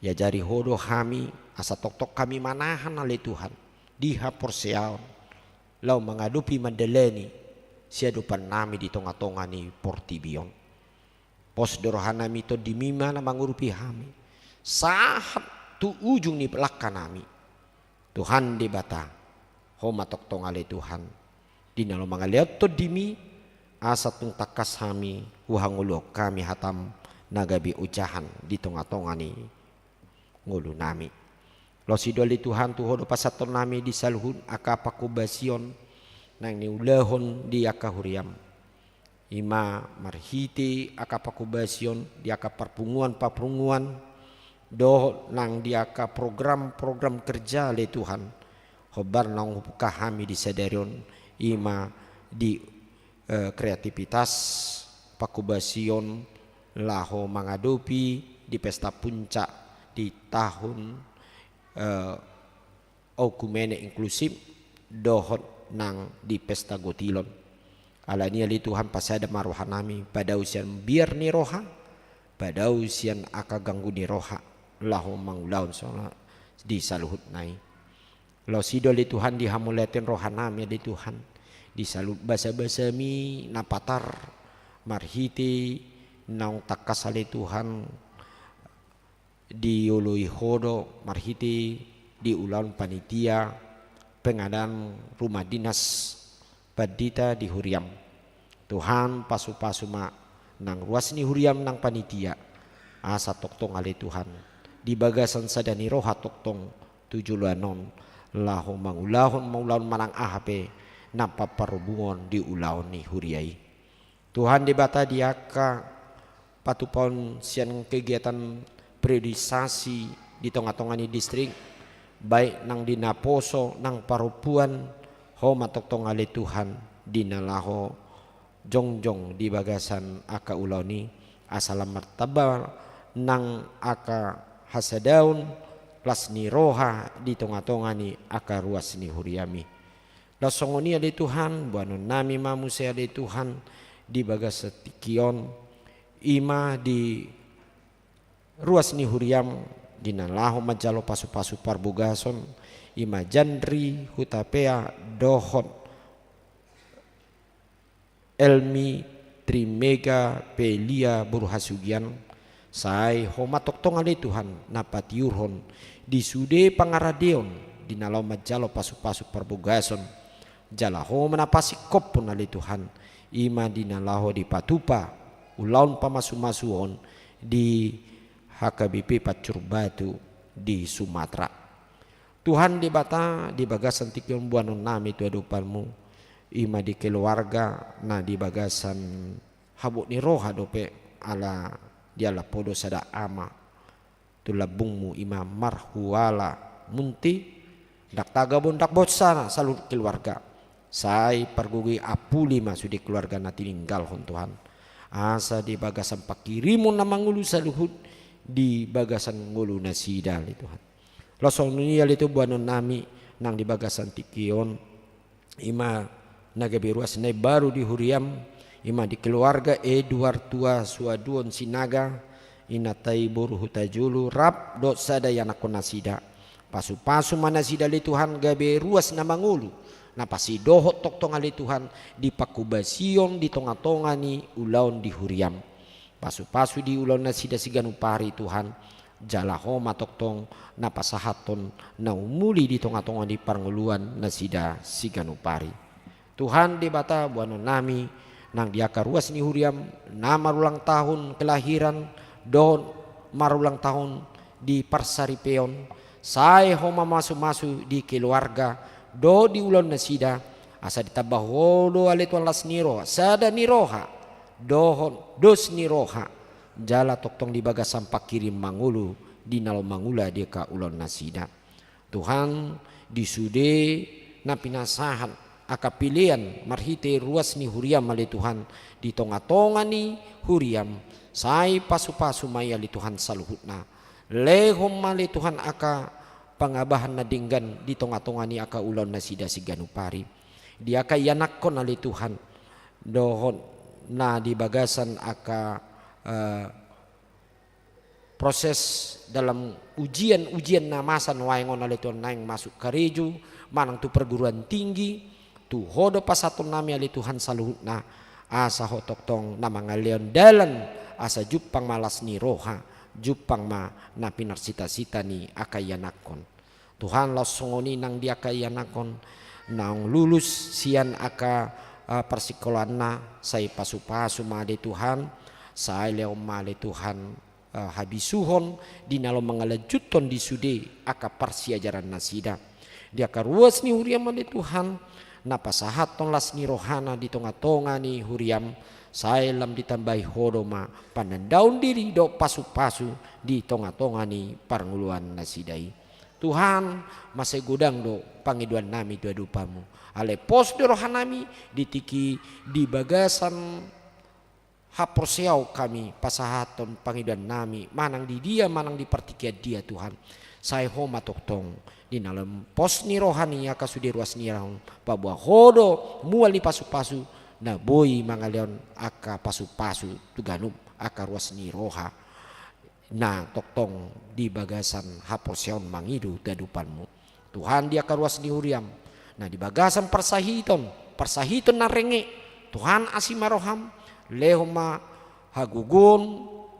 Iajari Ho do hami, asa tongtong hami manahan ale Tuhan di haporseaon, laho mangadopi mandalani siadopannami di tongatonga ni portibi on. Pos do rohanami, TondiMi ma na mangurupi hami sahat tu ujung ni langkanami. Tuhan Debata, Ho ma tongtong ale Tuhan, di na laho mangalehon TondiMi, asa tung tangkas hami huhangoluhon hami hataM na gabe ojahan di tongatonga ni ngolunami. Losi do ale Tuhan tu Ho do pasahatonnami di saluhut angka panghobasion naeng niulahon di angka huriaM. I ma marhite angka panghobasion di angka parpunguan parpunguan, dohot nang di angka program-program kerja ale Tuhan, hombar naung hubuka hami di sadari on, i ma di, eh, kreativitas panghobasion laho mangadopi di pesta puncak di tahun, eh, oikumene inklusif dohot nang di pesta gotilon. Alani i ale Tuhan, pasada ma rohanami, padao sian biar ni roha, padao sian angka ganggu ni roha, laho mangulahon songon di saluhutna i. Losi do ale Tuhan di hamauliateon rohanami ale Tuhan, di saluhut basabasaMi na patar, marhite naung tangkas ale Tuhan, dioloi Ho do marhite di ulaon panitia pengadaan rumah dinas pandita di huriaM. Tuhan, pasupasu ma nang ruas ni huriaM nang panitia, asa tongtong ale Tuhan, di bagasan sada ni roha tongtong tu joloan on, laho mangulahon, mangulahon manang aha pe na paparhobungon di ulaon ni huria i. Tuhan Debata, di angka patupaon sian kegiatan periodisasi di tongatonga ni distrik, baik nang di naposo nang parompuan, Ho ma tongtong ale Tuhan, di na laho jongjong di bagasan angka ulaon i, asa lam martamba nang angka hasadaon, las ni roha di tongatonga ni angka ruas ni huriaMi. Laos songon i ale Tuhan, boanonnami ma muse ale Tuhan, di bagasan tingki on, i ma di ruas ni huriaM, di na laho manjalo pasupasu parbogason, i ma Jandri Hutapea dohot Elmi Trimega Pelia boru Hasugian, sai Ho ma tongtong ale Tuhan na patiurhon di sude pangaradeon di na laho manjalo pasupasu parbogason, jala Ho ma na pasingkophon ale Tuhan, i ma di na laho dipatupa ulaon pamasumasuon di H K B P Pancur Batu di Sumatera. Tuhan Debata, di bagasan tingki on boanonnami tu adopanMu, i ma di keluarga na di bagasan habot ni roha dope, ala dialap Ho do sada ama, tu lambungmu, ima marhuala munti, ndang taga bo ndang bosa saluhut keluarga. Sai pargogoi apuli ma sude keluarga na tininggalhon Tuhan. Asa di bagasan panghirimon na mangolu saluhut di bagasan ngolu nasida ale Tuhan. Laos songon i ale Tuhan boanonnami nang di bagasan tingki on. Ima na gabe ruas na imbaru di huriam, ima di keluarga Eduard Tua Suaduon Sinaga, inanta i boru Hutajulu, rap dohot sada ianakkon nasida. Pasupasu ma nasida ale Tuhan gabe ruas na mangolu, na pasidohot tongtong ale Tuhan di panghobasion di tongatonga ni ulaon di huriam. Pasupasu di ulaon nasida siganup ari Tuhan, jala Ho ma tongtong na pasahathon na umuli di tongatonga ni parngoluan nasida siganup ari. Tuhan Debata boanonnami, nang di angka ruas ni huriam na marulang tahun kelahiran dohot marulang tahun di parsaripeon, sai Ho ma mamasumasu di keluarga dohot di ulaon nasida, asa ditamba Ho do ale Tuhan las ni roha, sada ni roha dohot dos ni roha, jala tongtong di bagasan panghirim mangolu di na laho mangula di angka ulaon nasida. Tuhan, di sude na pinasahat angka pelean marhite ruas ni huriam ale Tuhan, di tongatonga ni huriam, sai pasupasu ma i ale Tuhan saluhutna. Lehon ma ale Tuhan angka pangabahan na denggan di tongatonga ni angka ulaon nasida siganup ari. Di angka ianakkon ale Tuhan, dohot na di bagasan angka, eh, proses dalam ujian-ujian na masa nuaeng on ale Tuhan, naeng masuk karejo manang tu perguruan tinggi, tu Ho do pasahatonnami ale Tuhan saluhutna, asa Ho tongtong na mangalehon dalan, asa jumpang ma las ni roha, jumpang ma na pinarsita-sita ni angka ianakkon. Tuhan, laos songon i nang di angka ianakkon naung lulus sian angka, eh, parsikolaanna, sai pasupasu ma ale Tuhan, sai lehon ma ale Tuhan, eh, habisuhon di na laho mangalanjuthon di sude angka parsiajaran nasida. Di angka ruas ni huriam ale Tuhan, na pasahathon las ni rohana di tongatonga ni huriam, sai lam ditambai Ho do ma panandaon diri dohot pasupasu di tongatonga ni parngoluan nasida i. Tuhan, mansai godang do pangidoannami tu adopanmu. Alai pos do rohanami di tingki di bagasan haporseaon hami pasahathon pangidoannami, manang di dia, manang di partingkian dia Tuhan. Sai Ho ma tongtong di na lam pos ni roha ni angka sude ruas ni roha on, paboa Ho do mual ni pasupasu, na boi mangalehon angka pasupasu tu ganup angka ruas ni roha na tongtong di bagasan haporseaon mangido tu adopanmu. Tuhan, di angka ruas ni huriam, na di bagasan parsahiton, parsahiton na renge, Tuhan, asi ma roham, lehon ma hagogoon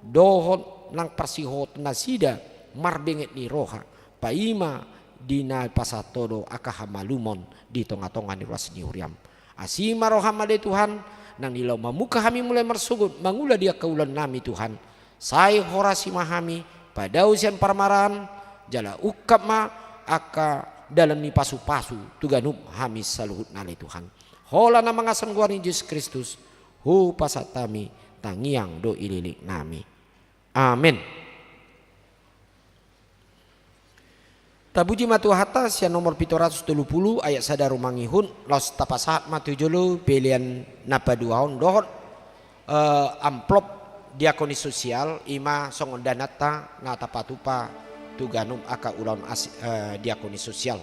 dohot nang parsihot nasida marbenget ni roha, paima di na pasahat Ho do angka hamalumon di tongatonga ni ruas ni huriam. Asi ma roham ale Tuhan, nang di laho mamungka hami mulai marsogot mangula di angka ulaonnami Tuhan. Sai horasi ma hami, padao sian parmaraan, jala ungkap ma angka dalan ni pasupasu tu ganup hami saluhutna ale Tuhan. Holan na mangasa goar ni Jesus Kristus, hupasahat hami, tangiang dohot ililiknami. Amen. Tapuji ma Tuhanta, sian nomor pitu ratus tolu pulu ayat sada ro mangihut, laos tapasahat ma tu jolo pelean na paduahon dohot, eh, amplop diakonis sosial, ima songon dananta na tapatupa tu ganup angka ulaon as-, eh, diakonis sosial.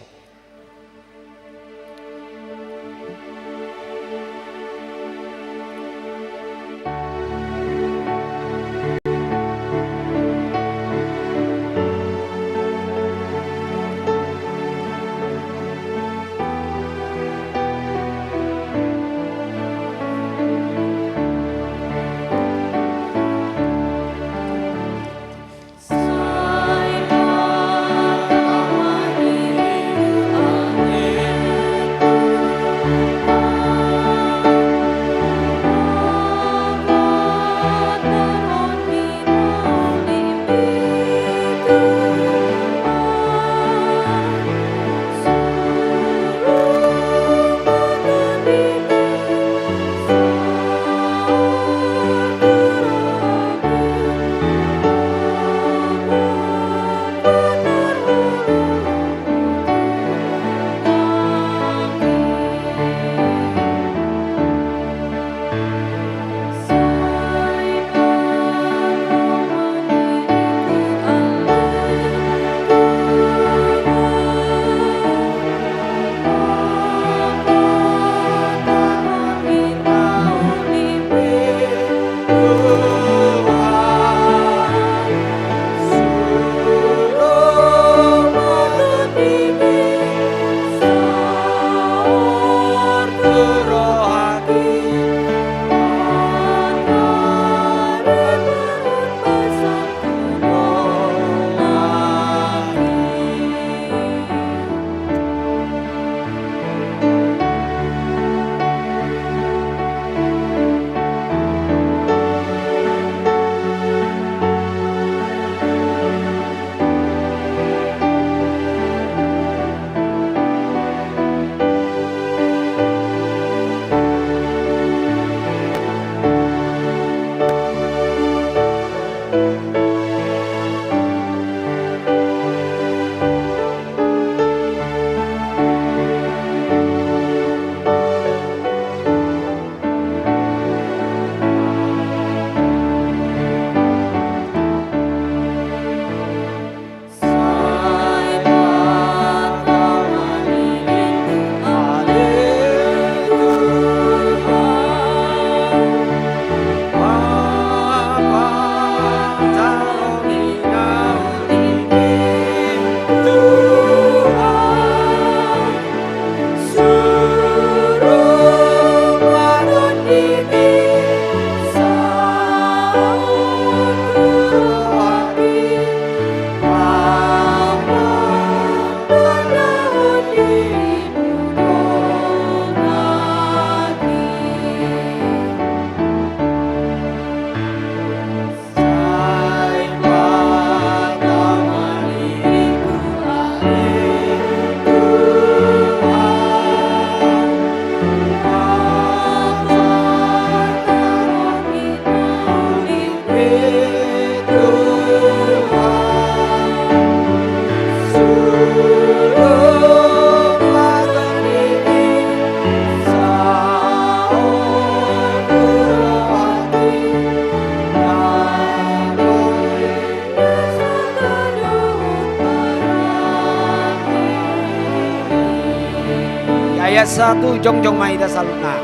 Ayat satu, jongjong ma hita saluhutna.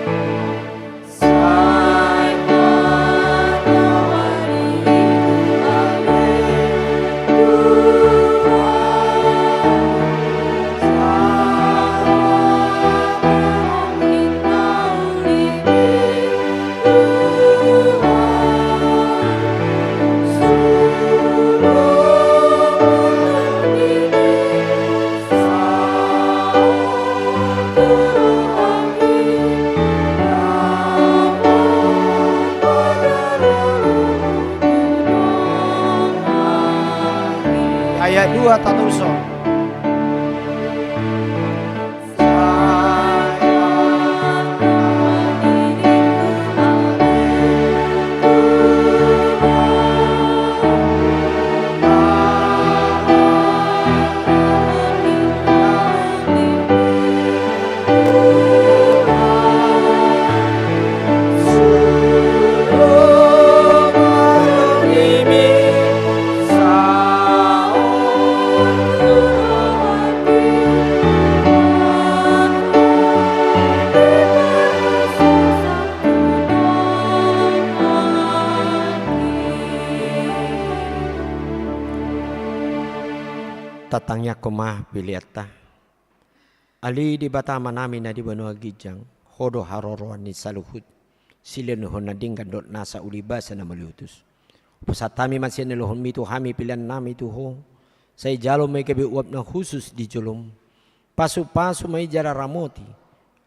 Ayat dua, tatorushon. Tatangiangkon ma peleanta. Ale Debata Amanami na di banua ginjang, Ho do haroroan ni saluhut silehonlehon na denggan dohot nasa ulibasa na mauliutus. Hupasahat hami ma sian na nilehonMi tu hami peleannami tu Ho. Sai jalo ma i gabe uap na hushus di joloM. Pasupasu ma i jala ramoti,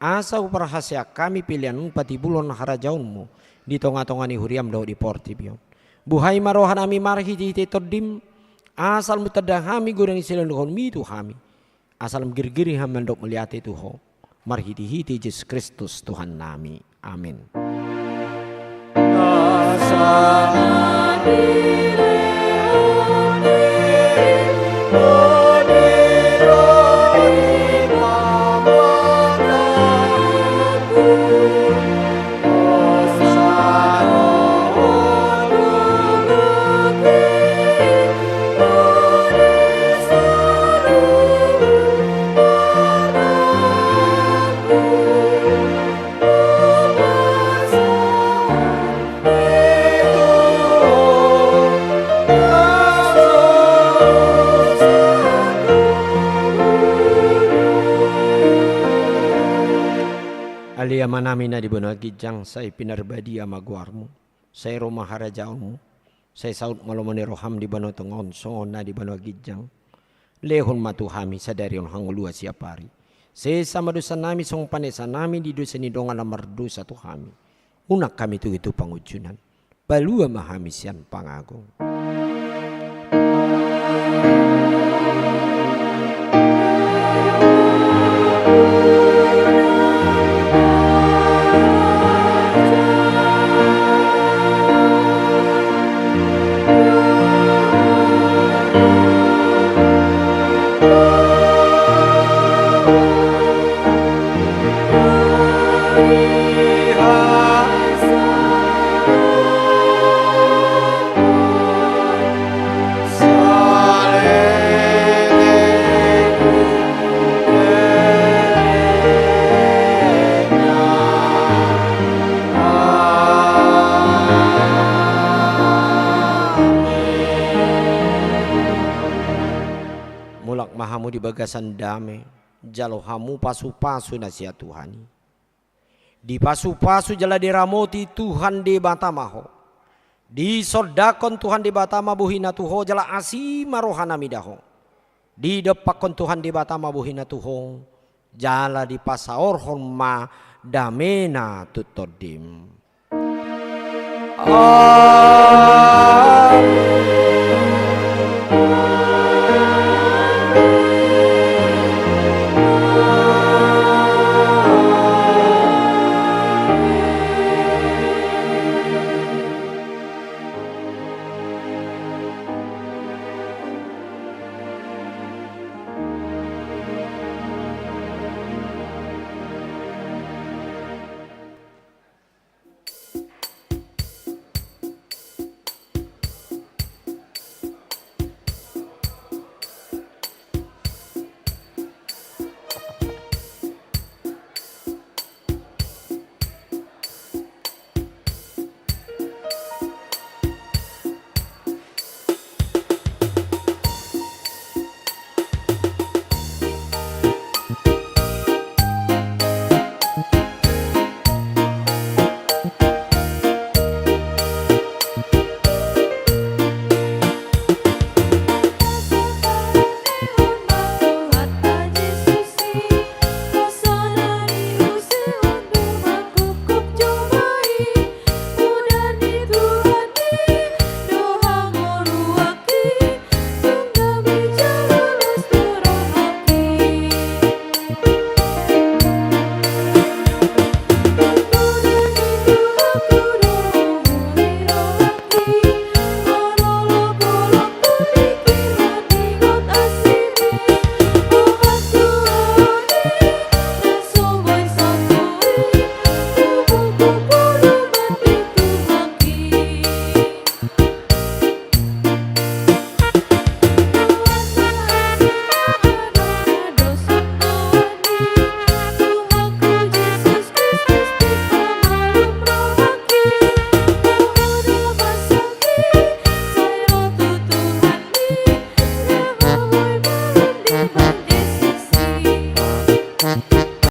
asa huparhaseang hami pelean on patibulhon harajaonMu di tongatonga ni huriaM dohot di portibi on. Buhai ma rohanami marhitehite TondiM, asa lam tanda hami godang ni silehonlehonMi tu hami. Asa lam girgir hami mandok mauliate tu Ho, marhitehite Jesus Kristus Tuhannami. Amen. Ale Amanami na di banua ginjang, sai pinarbadia ma goarMu, sai ro ma harajaonMu, sai saut ma lomo ni rohaM di banua tonga on songon na di banua ginjang. Lehon ma tu hami sadari on hangoluan siapari. Sesa ma dosanami songon panesanami di dosa ni dongan na mardosa tu hami. Unang hami togihon tu pangunjunan. Palua ma hami sian pangago. Mulak ma hamu di bagasan dame, jalo hamu pasupasu na sian Tuhan i. Dipasupasu jala diramoti Tuhan Debata ma ho. Disondangkon Tuhan Debata ma bohiNa tu ho jala asi ma rohanami da ho. Didompakkon Tuhan Debata ma bohiNa tu ho jala dipasaorhon ma dameNa tu tondim. Amen.